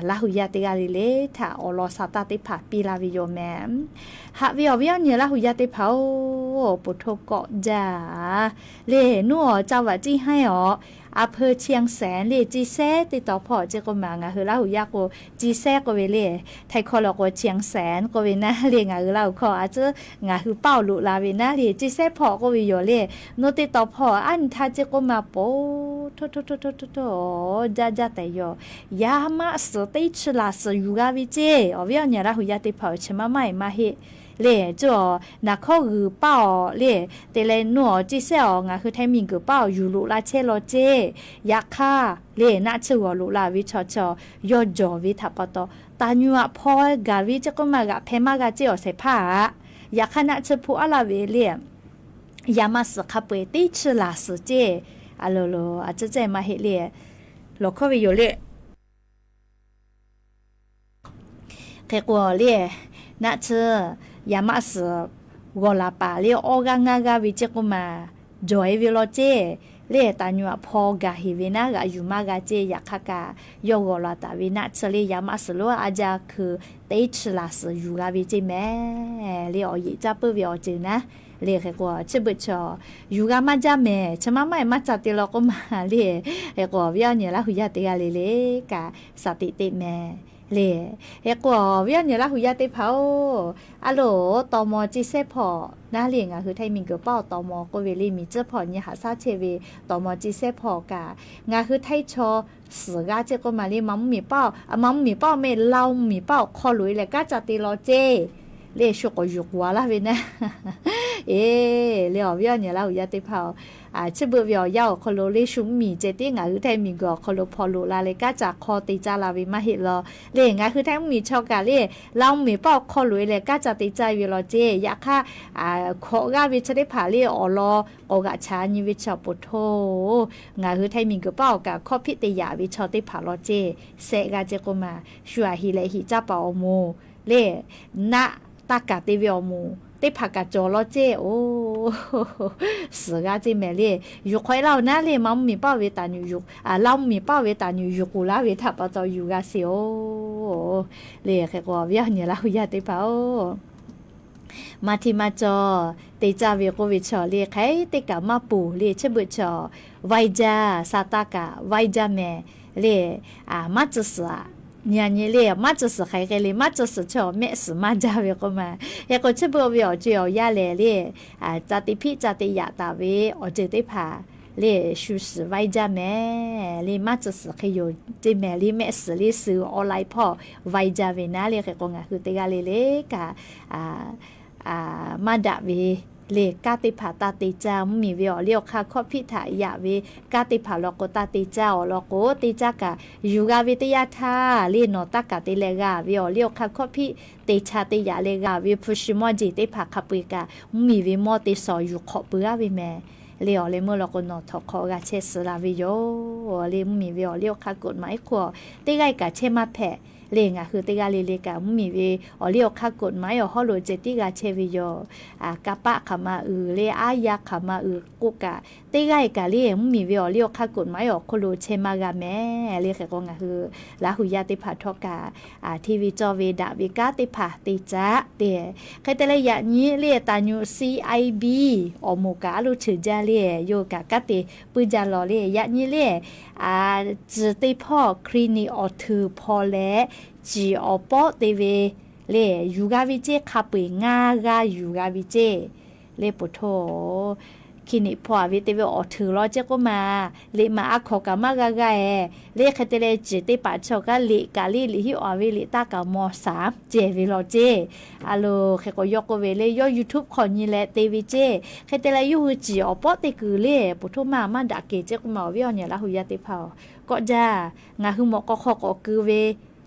Laˇ hu yaˇ teˇ g'aˇ le le htaꞈ awˬ lawn sa taˇ teˇ hpaˍ piˇ laˇ ve yoˬ mehˍ. Haꞈ ve awˬ viˉ awˬ nyi Laˇ hu yaˇ teˇ hpaˍ-oˬ, ฝนตก jaˇ le. Nuˇ awˬ จังหวัด Jiˇ haiˉ awˬ อำเภอเชียงแสน le, Ciˇ sehˉ teˇ taw hpawˇ ceˇ k'oˆ ma, ngaˬ hui Laˇ hu yaˇ k'o Ciˇ sehˉ k'oˆ ve le. Htaiˇ hkawˇ law k'o Chiang Saen k'oˆ ve naˉ le, ngaˬ hui Laˇ hu hkawˇ a tcuhˉ ngaˬ hui paˇ awˬ loꞈ la ve naˉ le, Ciˇ sehˉ hpawˇ k'oˆ ve yoˬ le. Nuˇ teˇ taw hpawˇ aˉ nyi htaˇ ceˇ k'oˆ ma, po hto hto hto hto hto jaˇ jaˇ tehꞈ yoˬ. Yaˇ maˆ suhˍ teˇ chi laˬ suhˍ yuˬ g'a ve ceˇ. Awˬ viˉ awˬ nyi Laˇ hu yaˇ teˇ hpaˍ-oˬ, chi maˇ maˇ heˆ maˇ heˆ le. Cuˇ awˬ naˬ hkawˇ g'uiˬ paˇ awˬ le, te leh nuˇ awˬ Ciˇ sehˉ awˬ ngaˬ hui Htaiˇ miˬguiˬ paˇ awˬ yuˬ loꞈ la chehˇ law ceˇ. Yaꞈ hk'aˇ le, naˆ tsuhˇ g'awˬ loꞈ la ve chaw chaw yawˇ jawˬ ve htaꞈ pa taw, taˍ nyu aꞈ hpaw gaˬ ve ceˇ k'oˆ ma, g'aꞈ hpeh maˇ g'a ceˇ awˬ shehˍ hpaˇ aꞈ. Yaꞈ hk'aˇ naˆ tsuhˇ hpoˆ aˉ laˇ ve le, yaˇ maˆ suhˍ hk'a peu-eˬ teˇ chi laˬ suhˍ ceˇ. A lo lo, a tcuhˉ cehˇ maˇ heˆ le, lawˬ hkawˇ ve yoˬ le. Hk'e k'o le, naˆ tsuhˇ yaˇ maˆ suhˍ g'awˬ laˬ paˍ le awˇ g'aˇ ngaˇ g'aˇ ve ceˇ k'oˆ ma, jawˬ-e ve law ceˇ. Le taˍ nyu aꞈ hpaw gaˬ heˍ ve naˉ g'aꞈ yuˬ maˇ g'a ceˇ. Yaꞈ hk'aˇ kaꞈ yawˇ g'awˬ laˬ taˍ ve naˆ tsuhˇ le yaˇ maˆ suhˍ lonˉ a jaˇ hkui teˇ chi laˬ suhˍ yuˬ g'a ve ceˇ mehˍ le. Awˬ yeꞈ caˇ puiˉ ve awˬ ceuˬ naˉ Le hk'e k'o, chi beuꞈ chaw yuˬ g'a maˇ jaˇ mehˍ, chi maˇ maˇ e maˇ ca te law k'oˆ ma le. Hk'e k'o, awˬ viˉ awˬ nyi Laˇ hu yaˇ teˇ g'aˇ le le kaꞈ, shaˍ tiꞈ teꞈ mehˍ le. Hk'e k'o, awˬ viˉ awˬ nyi Laˇ hu yaˇ teˇ hpaˍ-oˬ, a loˍ, tawˍ maw ceˇ sehˉ hpawˇ naˉ le, ngaˬ hui Htaiˇ miˬguiˬ paˆ awˬ tawˍ maw k'oˆ ve le, miˬ tcuhˉ hpawˇ nyi haꞈ shaˉ chehˇ ve tawˍ maw ceˇ sehˉ hpawˇ kaꞈ, ngaˬ hui Htaiˇ chaw suhˍ g'aˇ ceˇ k'oˆ ma le, ma mvuhˇ miˬ paˆ, ma mvuhˇ miˬ paˆ mehˆ, Laˇ mvuhˇ miˬ paˆ awˬ hk'aw loꞈ e leh kanˉ ca te law ceˇ le, shu k'awꞈ yuˬ k'oˍ a laˇ ve naˉ. Eˬ, le awˬ viˉ awˬ nyi Laˇ hu yaˇ teˇ hpaˍ-oˬ, chi beuꞈ ve awˬ yanˇ awˬ hk'aw lo le shu mvuhˇ miˬ ceh tiˉ ngaˬ hui Htaiˇ miˬguiˬ awˬ hk'aw lo hpaw loꞈ la leh kanˉ ca hk'aw te caˇ la ve maˇ heˆ law. Le ngaˬ hui Htaiˇ mvuhˇ miˬ chaw kaꞈ le, Laˇ mvuhˇ miˬ paˆ awˬ hk'aw loꞈ e leh kanˉ ca te caˇ ve law ceˇ. Yaꞈ hk'aˇ, hkawꞈ g'aˇ ve chi teˇ hpaˍ le awˬ lawn k'awꞈ g'aꞈ chaꞈ nyi ve chi awˬ poˬ htoˇ, ngaˬ hui Htaiˇ miˬguiˬ paˆ awˬ kaꞈ hkawˇ hpiˆ te yaꞈ ve chaw teˇ hpaˍ law ceˇ. Sehˆ g'aˇ ceˇ k'oˆ ma, shu aˬ heˍ leh heˍ caˇ paˍ awˬ moˍ le, naˆ taˇ kaˍ te ve awˬ moˍ teˇ hpaˍ kaꞈ cawˬ law ceˇ. Oˬ, suhˍ g'aˇ ceˇ mehˍ le. Yuˬ hk'awꞈ e laˇ-oˬ naˉ le, ma mvuhˇ miˬ paˆ ve taˍ nyuˬ yuˬ, Laˇ mvuhˇ miˬ paˆ ve taˍ nyuˬ yuˬ k'oˍ laˇ ve htaꞈ pa taw yuˬ g'a sheˍ-oˬ. Le hk'e k'o, awˬ viˉ awˬ nyi Laˇ hu yaˇ teˇ hpaˍ-oˬ, maˇ hteˇ maˇ cawˬ te caˇ ve k'oˆ ve chaw le hk'e teˇ kaꞈ maˇ poˬ le. Chi beuꞈ chaw vaiˇ jaˇ, sa taˇ kaꞈ vaiˇ jaˇ mehˍ le. Maˇ tcuh suhˍ aꞈ, nyi a nyi le, maˇ tcuh suhˍ hk'aˬ hk'e le, maˇ tcuh suhˍ chaw mehˆ suhˍ maˇ jaˇ ve k'oˆ ma. Hk'e k'o, chi beuꞈ ve awˬ co e awˬ yanˇ lehˬ le, ca te hpiˆ ca te yaꞈ taˍ ve awˬ ceuˬ teˇ hpaˍ le, shu suhˍ vaiˇ jaˇ mehˍ le, maˇ tcuh suhˍ hk'e yoˬ ceˇ mehˍ le, mehˆ suhˍ le, suhˍ online hpawˇ vaiˇ jaˇ ve naˉ le. Hk'e k'o, ngaˬ hui teˇ g'aˇ le le kaꞈ maˇ daꞈ ve le, kanˉ teˇ hpaˍ taˇ te caˇ, mvuhˇ miˬ ve awˬ liˇ awˬ hk'aˇ hkawˇ hpiˆ htaꞈ yaꞈ ve kanˉ teˇ hpaˍ law k'o, taˇ te caˇ awˬ lawn k'o, teˇ caˇ kaꞈ yuˬ g'a ve teˇ yanˇ htaˇ le, nawˬ taˇ kaˍ te leh g'a ve awˬ liˇ awˬ hk'aˇ hkawˇ hpiˆ te chaˇ te yaꞈ leh g'a ve hpu shi mawˇ jeˬ teˇ hpaˍ hk'a peu-eˬ kaꞈ, mvuhˇ miˬ ve mawˇ te shawˍ yuˬ hk'awꞈ peuˬ g'aˇ ve mehˍ le. Awˬ leh meuˇ law k'o, nawˬ htawnˍ hk'awꞈ g'a chehˇ suh la ve yoˬ le. Mvuhˇ miˬ ve awˬ liˇ awˬ hk'aˇ กฎหมาย hk'oˆ teˇ g'aˇ kaꞈ chehˇ maˇ hpehꞈ le. Ngaˬ hui teˇ g'aˇ le le kaꞈ, mvuhˇ miˬ ve awˬ liˇ awˬ hk'aˇ กฎหมาย awˬ hawˉ lo ceh tiˉ g'a chehˇ ve yoˬ. Kaˇ paˆ hk'aˬ ma uiˍ le, aˉ yaˇ hk'aˬ ma uiˍ k'oˆ kaꞈ, teˇ g'aˇ kaꞈ le mvuhˇ miˬ ve awˬ liˇ awˬ hk'aˇ กฎหมาย awˬ hk'oˆ lo chehˇ maˇ g'a mehˍ le. Hk'e k'o, ngaˬ hui Laˇ hu yaˇ teˇ hpaˍ htawˇ kaꞈ hteˇ ve cawˇ ve daꞈ ve kanˉ teˇ hpaˍ te caˇ te. Hk'e te leh yaꞈ nyi le taˍ nyuˬ C I B awˬ moˍ kaꞈ a loˇ cheuˬ jaˇ le, yawˇ kaꞈ kanˉ te puiˉ jaˇ law le. Yaꞈ nyi le, ciˬ te hpawˇ คลินิก awˬ htuiˍ hpaw leh ciˬ awˬ pawˆ te ve le yuˬ g'a ve ceˇ, hk'a peu-eˬ ngaˇ g'aˇ yuˬ g'a ve ceˇ le. Poˬ htoˇ, คลินิก hpaw a ve te ve awˬ htuiˍ law ceˇ k'oˆ ma, liꞈ maꞈ a hkawˍ kaꞈ maˇ g'a g'a e le. Hk'e te leh ciˬ te paˍ chaw kaꞈ liꞈ kaꞈ le, liꞈ hiˆ a ve liꞈ taˇ kaꞈ maw shaˍ cehˬ ve law ceˇ. A loˍ hk'e k'o, yawˇ k'oˆ ve le, yawˇ YouTube hk'aw nyi leh te ve ceˇ. Hk'e te leh yawˇ hui ciˬ awˬ pawˆ te kuiˬ le, poˬ htoˇ maˇ maˇ daꞈ kehˬ ceˇ k'oˆ ma, awˬ viˉ awˬ nyi Laˇ hu yaˇ teˇ hpaˍ-oˬ, kawˆ jaˇ. Ngaˬ hui mawꞈ k'aw hk'aw k'awꞈ keu ve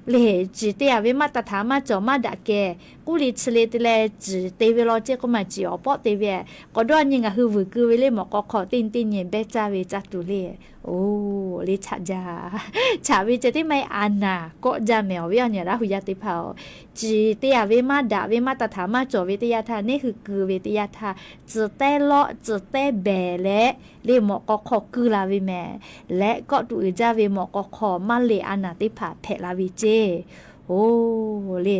le, ciˬ te a ve maˇ taˇ htaꞈ maˇ cawˬ maˇ daꞈ kehˬ k'oˆ le, chi le te leh ciˬ te ve law ceˇ k'oˆ ma, ciˬ awˬ pawˆ te ve. K'awꞈ dawˇ nyi ngaˬ hui vuiˬ keu ve le, mawꞈ k'aw hk'aw teˇ nyi teˇ nyi behˇ caˇ ve caˇ tuˬ le. Oˬ, le chaꞈ jaˇ. Chaꞈ ve ceh tiˉ maˇ heˆ, a naˍ kawˆ jaˇ mehˍ, awˬ viˉ awˬ nyi Laˇ hu yaˇ teˇ hpaˍ-oˬ. Ciˬ te a ve maˇ daꞈ ve maˇ taˇ htaꞈ maˇ cawˬ ve teˇ yanˇ htaˇ, neˉ hui keu ve teˇ yanˇ htaˇ, tcuh tehˉ lawˆ tcuh tehˉ behˬ leh le mawꞈ k'aw hk'aw keu la ve mehˍ. Leh kawˆ tuˬ uiˍ jaˇ ve mawꞈ k'aw hk'aw maˇ leꞈ a naˍ teˇ hpaˍ hpehꞈ la ve ceˇ. Oˬ, le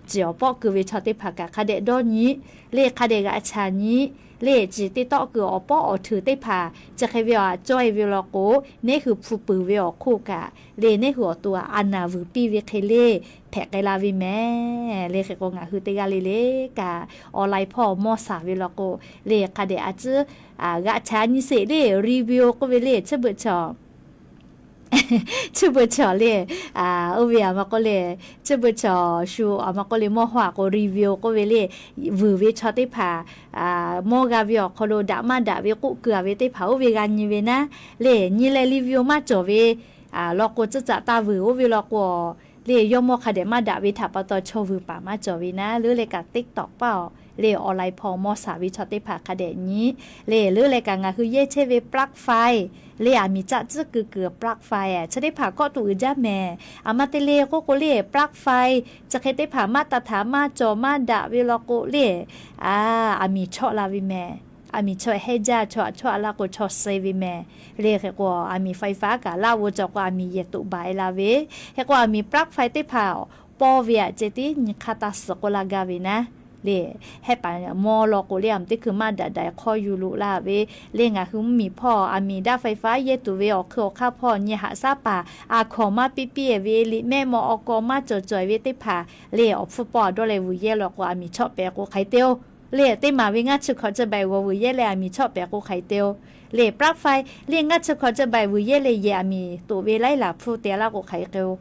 ciˬ awˬ pawˆ keu ve chaw teˇ hpaˍ kaꞈ hk'a dehꞈ dawˇ nyi le, hk'a dehꞈ g'aꞈ chaꞈ nyi le. Ciˬ te tawˆ kuiˬ awˬ pawˆ awˬ htuiˍ teˇ hpaˍ chi hk'e ve awˬ a cawˇ e ve law k'o, neˉ hui hpu puiˍ ve awˬ hk'oˆ kaꞈ le, neˉ hui awˬ to a naˍ vuiˬ piˇ ve hk'e le hpehꞈ k'ai la ve mehˍ le. Hk'e k'o, ngaˬ hui teˇ g'aˇ le le kaꞈ online hpawˇ mawˇ shaˍ ve law k'o le, hk'a dehꞈ a ciˉ g'aꞈ chaꞈ nyi sheˍ le, review k'oˆ ve le, chi beuꞈ chaw chi beuꞈ chaw le, oˇ ve a ma k'oˆ le, chi beuꞈ chaw shu a ma k'oˆ le, mawˇ hawˇ a k'o review k'oˆ ve le, vuiˬ ve chaw teˇ hpaˍ mawˇ g'a ve awˬ hk'aw lo daꞈ maˇ daꞈ ve k'oˆ keu a ve teˇ hpaˍ oˇ ve g'a nyi ve naˉ le, nyi leh review maˇ cawˬ ve law k'o, tcuhˇ caꞈ taˇ vuiˬ oˇ ve law k'o, le yawˇ mawˇ hk'a dehꞈ maˇ daꞈ ve htaꞈ pa taw chaw vuiˬ paˍ maˇ cawˬ ve naˉ. Leuˉ leh kaꞈ TikTok paˆ a le online hpawˇ mawˇ shaˍ ve chaw teˇ hpaˍ hk'a dehꞈ nyi le. Leuˉ leh kaꞈ ngaˬ hui yehˇ chehˇ ve Black Friday le, aˬ miˍ caˆ tcuhˉ keu kuiˬ Black Friday a chi teˇ hpaˍ kawˆ tuˬ uiˍ jaˇ mehˍ. A ma te le k'oˆ k'o le, Black Friday chi hk'e teˇ hpaˍ maˇ taˇ htaꞈ maˇ cawˬ maˇ daꞈ ve law k'o le, aˬ miˍ chawˆ la ve mehˍ. Aˬ miˍ chaweh hehˉ jaˇ, chaw aꞈ chawˆ a laˇ k'o chaw suh ve mehˍ le. Hk'e k'o, aˬ miˍ ไฟฟ้า kaꞈ laˇ g'o cawˬ k'o, aˬ miˍ yehˬ toꞈ baˬ e la ve. Hk'e k'o, aˬ miˍ Black Friday teˇ hpaˍ pawˇ ve aꞈ ceh tiˉ nyi hk'aˇ taˇ suh k'oˆ laˇ gaˇ ve naˉ Le, hehˆ paˍ mawˇ law k'o le, aˬ miˍ teˇ hkui maˇ daꞈ daꞈ hk'awˇ yuˬ loꞈ la ve le. Ngaˬ hui mvuhˇmiˬ hpawˇ aˬ miˍ daꞈ faiˍ faˉ yehˇ tuˬ ve awˬ hkui awˬ hk'aˇ hpawˇ nyi haꞈ shaˉ paˍ aˬ hkawˍ maˇ piˇ piˇ ve liꞈ mehˆ mawˇ awˬ kaw maˇ cawˬ cawˬ ve teˇ hpaˍ le, awˬ hpfuhˇ pawˆ dawˇ leh vuiˬ yehˇ law k'o aˬ miˍ chawˆ pehˍ k'o hk'aiˬ te-oˬ. Le, teˇ maˬ ve ngaˇ chi hkawꞈ chi baiˬ g'awˬ vuiˬ yehˇ leh aˬ miˍ chawˆ pehˍ k'o hk'aiˬ te-oˬ. Le, ปลั๊กไฟ le ngaˇ chi hkawꞈ chi baiˬ vuiˬ yehˇ leh yehˬ aˬ miˍ toꞈ ve laiˉ laˬ hpfuhˇ te laˇ k'o hk'aiˬ k'o,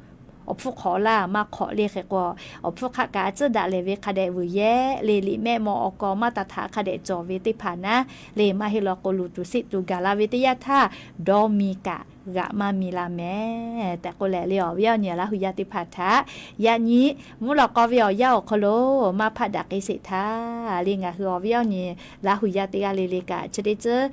awˬ hpfuhˇ hk'awꞈ laˇ maˇ hk'awꞈ le hk'e k'o, awˬ hpfuhˇ hk'aˆ kaꞈ tcuhˉ daꞈ lehˬ ve hk'a dehꞈ vuiˬ yehˇ le. Liꞈ mehˆ mawˇ awˬ kaw maˇ taˍ htaꞈ hk'a dehꞈ cawˬ ve teˇ hpaˍ naˉ le, maˇ heˆ law k'o luˬ tuˬ siˆ tuˬ gaˬ la ve teˇ yanˇ htaˇ dawˇ mi kaꞈ g'aꞈ maˇ mi la mehˍ tehꞈ k'oˆ leh le, awˬ viˉ awˬ nyi Laˇ hu yaˇ teˇ hpaˍ htaꞈ yaꞈ nyi mvuhˇ lawꞈ k'aw ve awˬ yanˇ awˬ hk'aw lo maˇ hpaˆ daꞈ k'ai sheˍ htaˇ le, ngaˬ hui awˬ viˉ awˬ nyi Laˇ hu yaˇ teˇ g'aˇ le le kaꞈ chi teˇ ceuˬ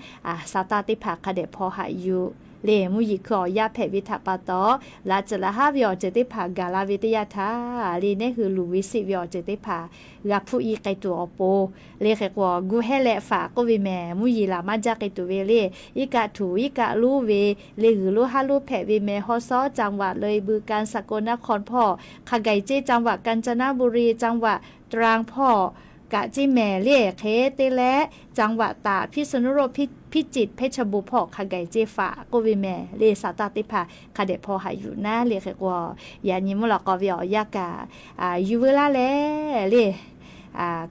saˍtanˍ teˇ hpaˍ hk'a dehꞈ hpaw haꞈ yuˬ le. Mvuhˇ yeˬ hkui awˬ yanˇ hpehꞈ ve htaꞈ pa taw, laꞈ ceuˬ laꞈ haˉ ve awˬ ceuˬ teˇ hpaˍ gaˬ la ve teˇ yanˇ htaˇ le, neˇ hui luˬ ve siˆ ve awˬ ceuˬ teˇ hpaˍ g'a hpuˇ i k'ai tuˬ awˬ pon le hk'e k'o, gu hehˇ leh faˍ k'oˆ ve mehˍ. Mvuhˇ yeˬ laˬ maˇ jaˇ k'ai tuˬ ve le, iˉ kaˆ htuꞈ iˉ kaˆ lonˉ ve le, g'uiˬ lonˉ haˉ lonˉ hpehꞈ ve mehˍ. Hawˉ sawˉ จังหวัดเลย บึงกาฬ สกลนคร hpawˇ hk'a gaiˬ ceˇ, จังหวัดกาญจนบุรี จังหวัดตรัง hpawˇ kaꞈ ceˇ mehˍ le. Hk'e te leh จังหวัดตาก พิษณุโลก พิจิตร เพชรบูรณ์ hpawˇ hk'a gaiˬ ceˇ faˍ k'oˆ ve mehˍ le. Saˍtanˍ teˇ hpaˍ hk'a dehꞈ hpaw haꞈ yuˬ naˉ le hk'e k'o, yaꞈ nyi mvuhˇ lawꞈ k'aw ve awˬ yanˇ kaꞈ yuˬ veu laˇ leh le,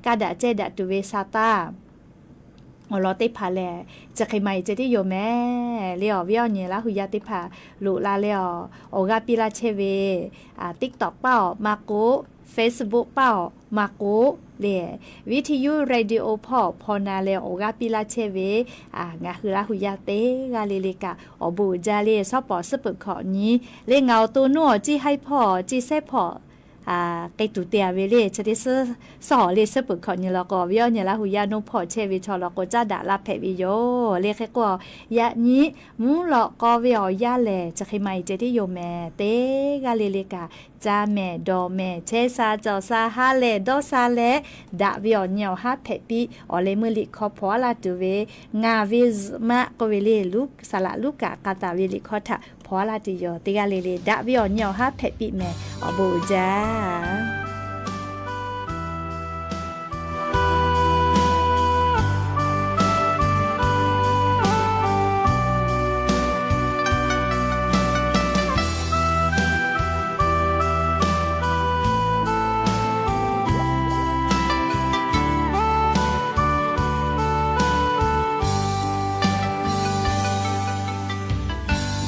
kaˇ daꞈ cehˇ daꞈ tuˬ ve Saˍtanˍ awˬ lawn teˇ hpaˍ lehˬ, chi hk'e maˇ heˆ ceh tiˉ yoˬ mehˍ le. Awˬ viˉ awˬ nyi Laˇ hu yaˇ teˇ hpaˍ loꞈ la leh, awˬ g'aˇ piˇ laˇ chehˇ ve TikTok paˇ awˬ maˇ k'oˆ, Facebook paˇ awˬ maˇ k'oˆ le, วิทยุ radio hpawˇ hpaw na leh awˬ g'aˇ piˇ laˇ chehˇ ve ngaˬ hui Laˇ hu yaˇ teˇ g'aˇ le le kaꞈ awˬ bon uiˍ jaˇ le. Shawˉ pawˍ suhˉ peuˬ hkawꞈ nyi le, ngaˬ awˬ to nuˇ awˬ ciˇ haiˉ hpawˇ ciˇ sehˉ hpawˇ k'ai tuˬ te a ve le. Chi teˇ suhˉ suhˉ hawˬ le suhˉ peuˬ hkawꞈ nyi law k'o, awˬ viˉ awˬ nyi Laˇ hu yaˇ nuˇ hpawˇ chehˇ ve chaw law k'o caˉ daꞈ laˇ hpehꞈ ve yoˬ le hk'e k'o, yaꞈ nyi mvuhˇ lawꞈ k'aw ve awˬ yanˇ lehˬ, chi hk'e maˇ heˆ ceh tiˉ yoˬ mehˍ. Teˇ g'aˇ le le kaꞈ caˇ mehˍ dawˬ mehˍ, chehˇ sha cawˬ sha, ha lehˬ dawˇ sha leh, daꞈ ve awˬ nyi awˬ haˉ hpehꞈ piˇ awˬ leh meuˇ liꞈ hkawˇ hpaw a laˇ tuˬ ve, ngaˬ ve zuhꞈ maˆ k'oˆ ve le, Luˉ, saˍ laꞈ Luˉkaꞈ k'a taˍ ve liꞈ hkawˇ htaꞈ hpaw a laˇ tuˬ yoˬ. Teˇ g'aˇ le le daꞈ ve awˬ nyi awˬ haˉ hpehꞈ piˇ mehˍ. Awˬ bon uiˍ jaˇ.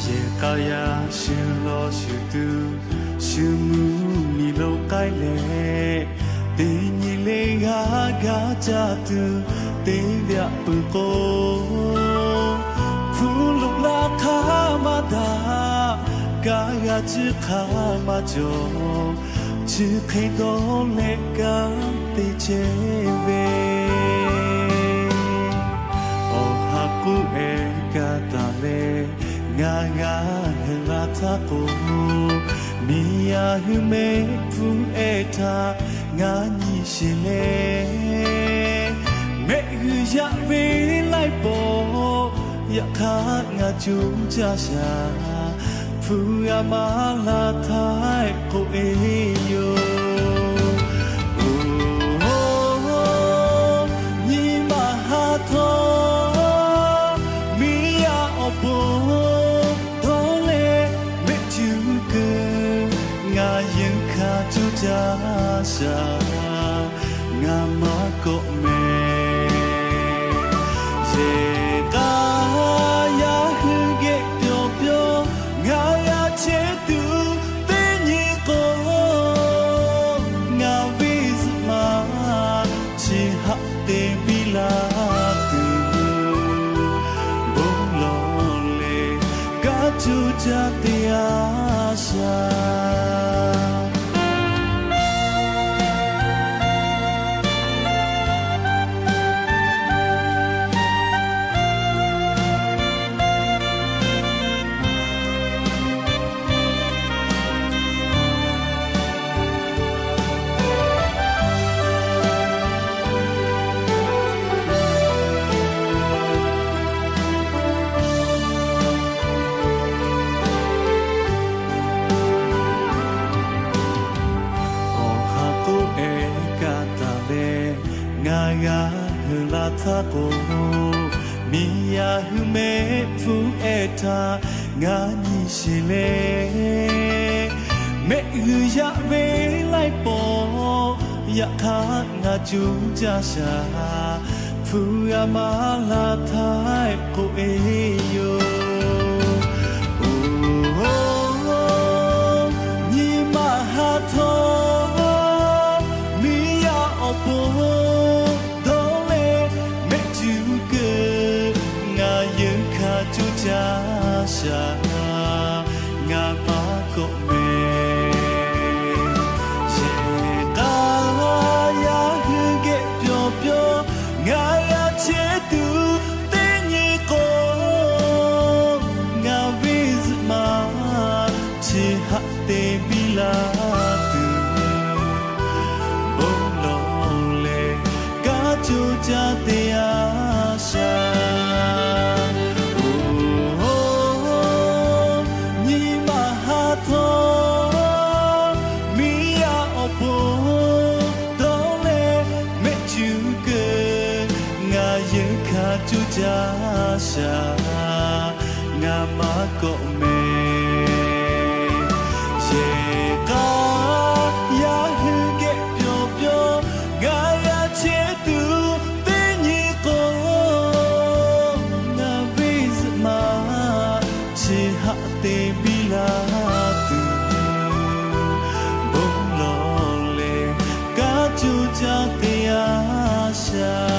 Yehˬ k'a yaˇ shu law shu tuˬ, shu mvuhˇmiˬ lo k'ai leh, teˇ nyi le g'a gaˇ jaˇ tuˬ te ve aꞈ peuˬ k'o, hpu loꞈ laˇ hk'aˇ maˇ daꞈ, kaˇ g'a ciˇ hk'aˇ maˇ cawˬ, chi hk'e dawˇ leh kanˉ te chehˇ ve, awˬ ha k'oˆ ehˍ ka taˍ leh, ngaˬ g'a heuˬ la htaˇ k'o, miˬ yaˇ hui mehˆ hpfuhˇ ehˉ htaꞈ ngaˬ nyi sheˍ leh, mehˆ g'uiˬ yaꞈ ve laiˉ pawˆ, yaꞈ hk'aˇ ngaˬ co caˇ shaˍ, hpu g'a maˇ la htaˇ k'oˆ e yoˬ. Oˬ, nyi ma ha htawˇ, miˬ yaˇ awˬ pon dawˇ leh mehˆ cuˇ kuiˬ, ngaˬ yeunˇ hkanˍ co caˇ shaˍ, ngaˬ maˇ kawˆ mehˍ. Yehˬ k'a yaˇ hui geh pyawˬ pyawˬ ngaˬ g'a chehˇ tuˬ teˇ nyi k'o, ngaˬ ve zuhꞈ ma chi haꞈ te piˇ laˇ tuˬ, bon lawˬ leh kanˉ co caˇ te a shaˍ. Ngaˬ hui la htaˇ k'o, miˬ yaˇ hui mehˆ hpfuhˇ ehˉ htaˇ ngaˬ nyi sheˍ leh, mehˆ g'uiˬ yaꞈ ve laiˉ pawˆ, yaꞈ hk'aˇ ngaˬ cuˇ caˇ shaˍ. Hpu g'a maˇ la htaˇ k'oˆ e yoˬ. Oˬ, nyi ma ha htawˇ, miˬ yaˇ awˬ pon dawˇ leh mehˆ cuˇ keu, ngaˬ yeunˇ hkanˍ cuˇ caˇ shaˍ, ngaˬ maˇ kawˆ mehˍ. Yehˬ k'a yaˇ hui geh pyawˬ pyawˬ, ngaˬ g'a chehˇ tuˬ teˇ nyi k'o, ngaˬ ve zuhꞈ ma chi haꞈ te biˇ la tuˬ, bon lawˬ leh kanˉ coˇ caˇ te a shaˍ. Oˬ, nyi ma ha htawˇ, miˬ yaˇ awˬ pon dawˇ leh mehˆ cuˇ keu, ngaˬ yeunˇ hkanˍ cuˇ caˇ shaˍ, ngaˬ maˇ kawˆ mehˍ. Yehˬ k'a yaˇ hui geh pyawˬ pyawˬ, ngaˬ g'a chehˇ tuˬ teˇ nyi k'o, ngaˬ ve zuhꞈ ma chi haꞈ te biˇ la tuˬ, bon lawˬ leh kanˉ coˇ caˇ te a shaˍ.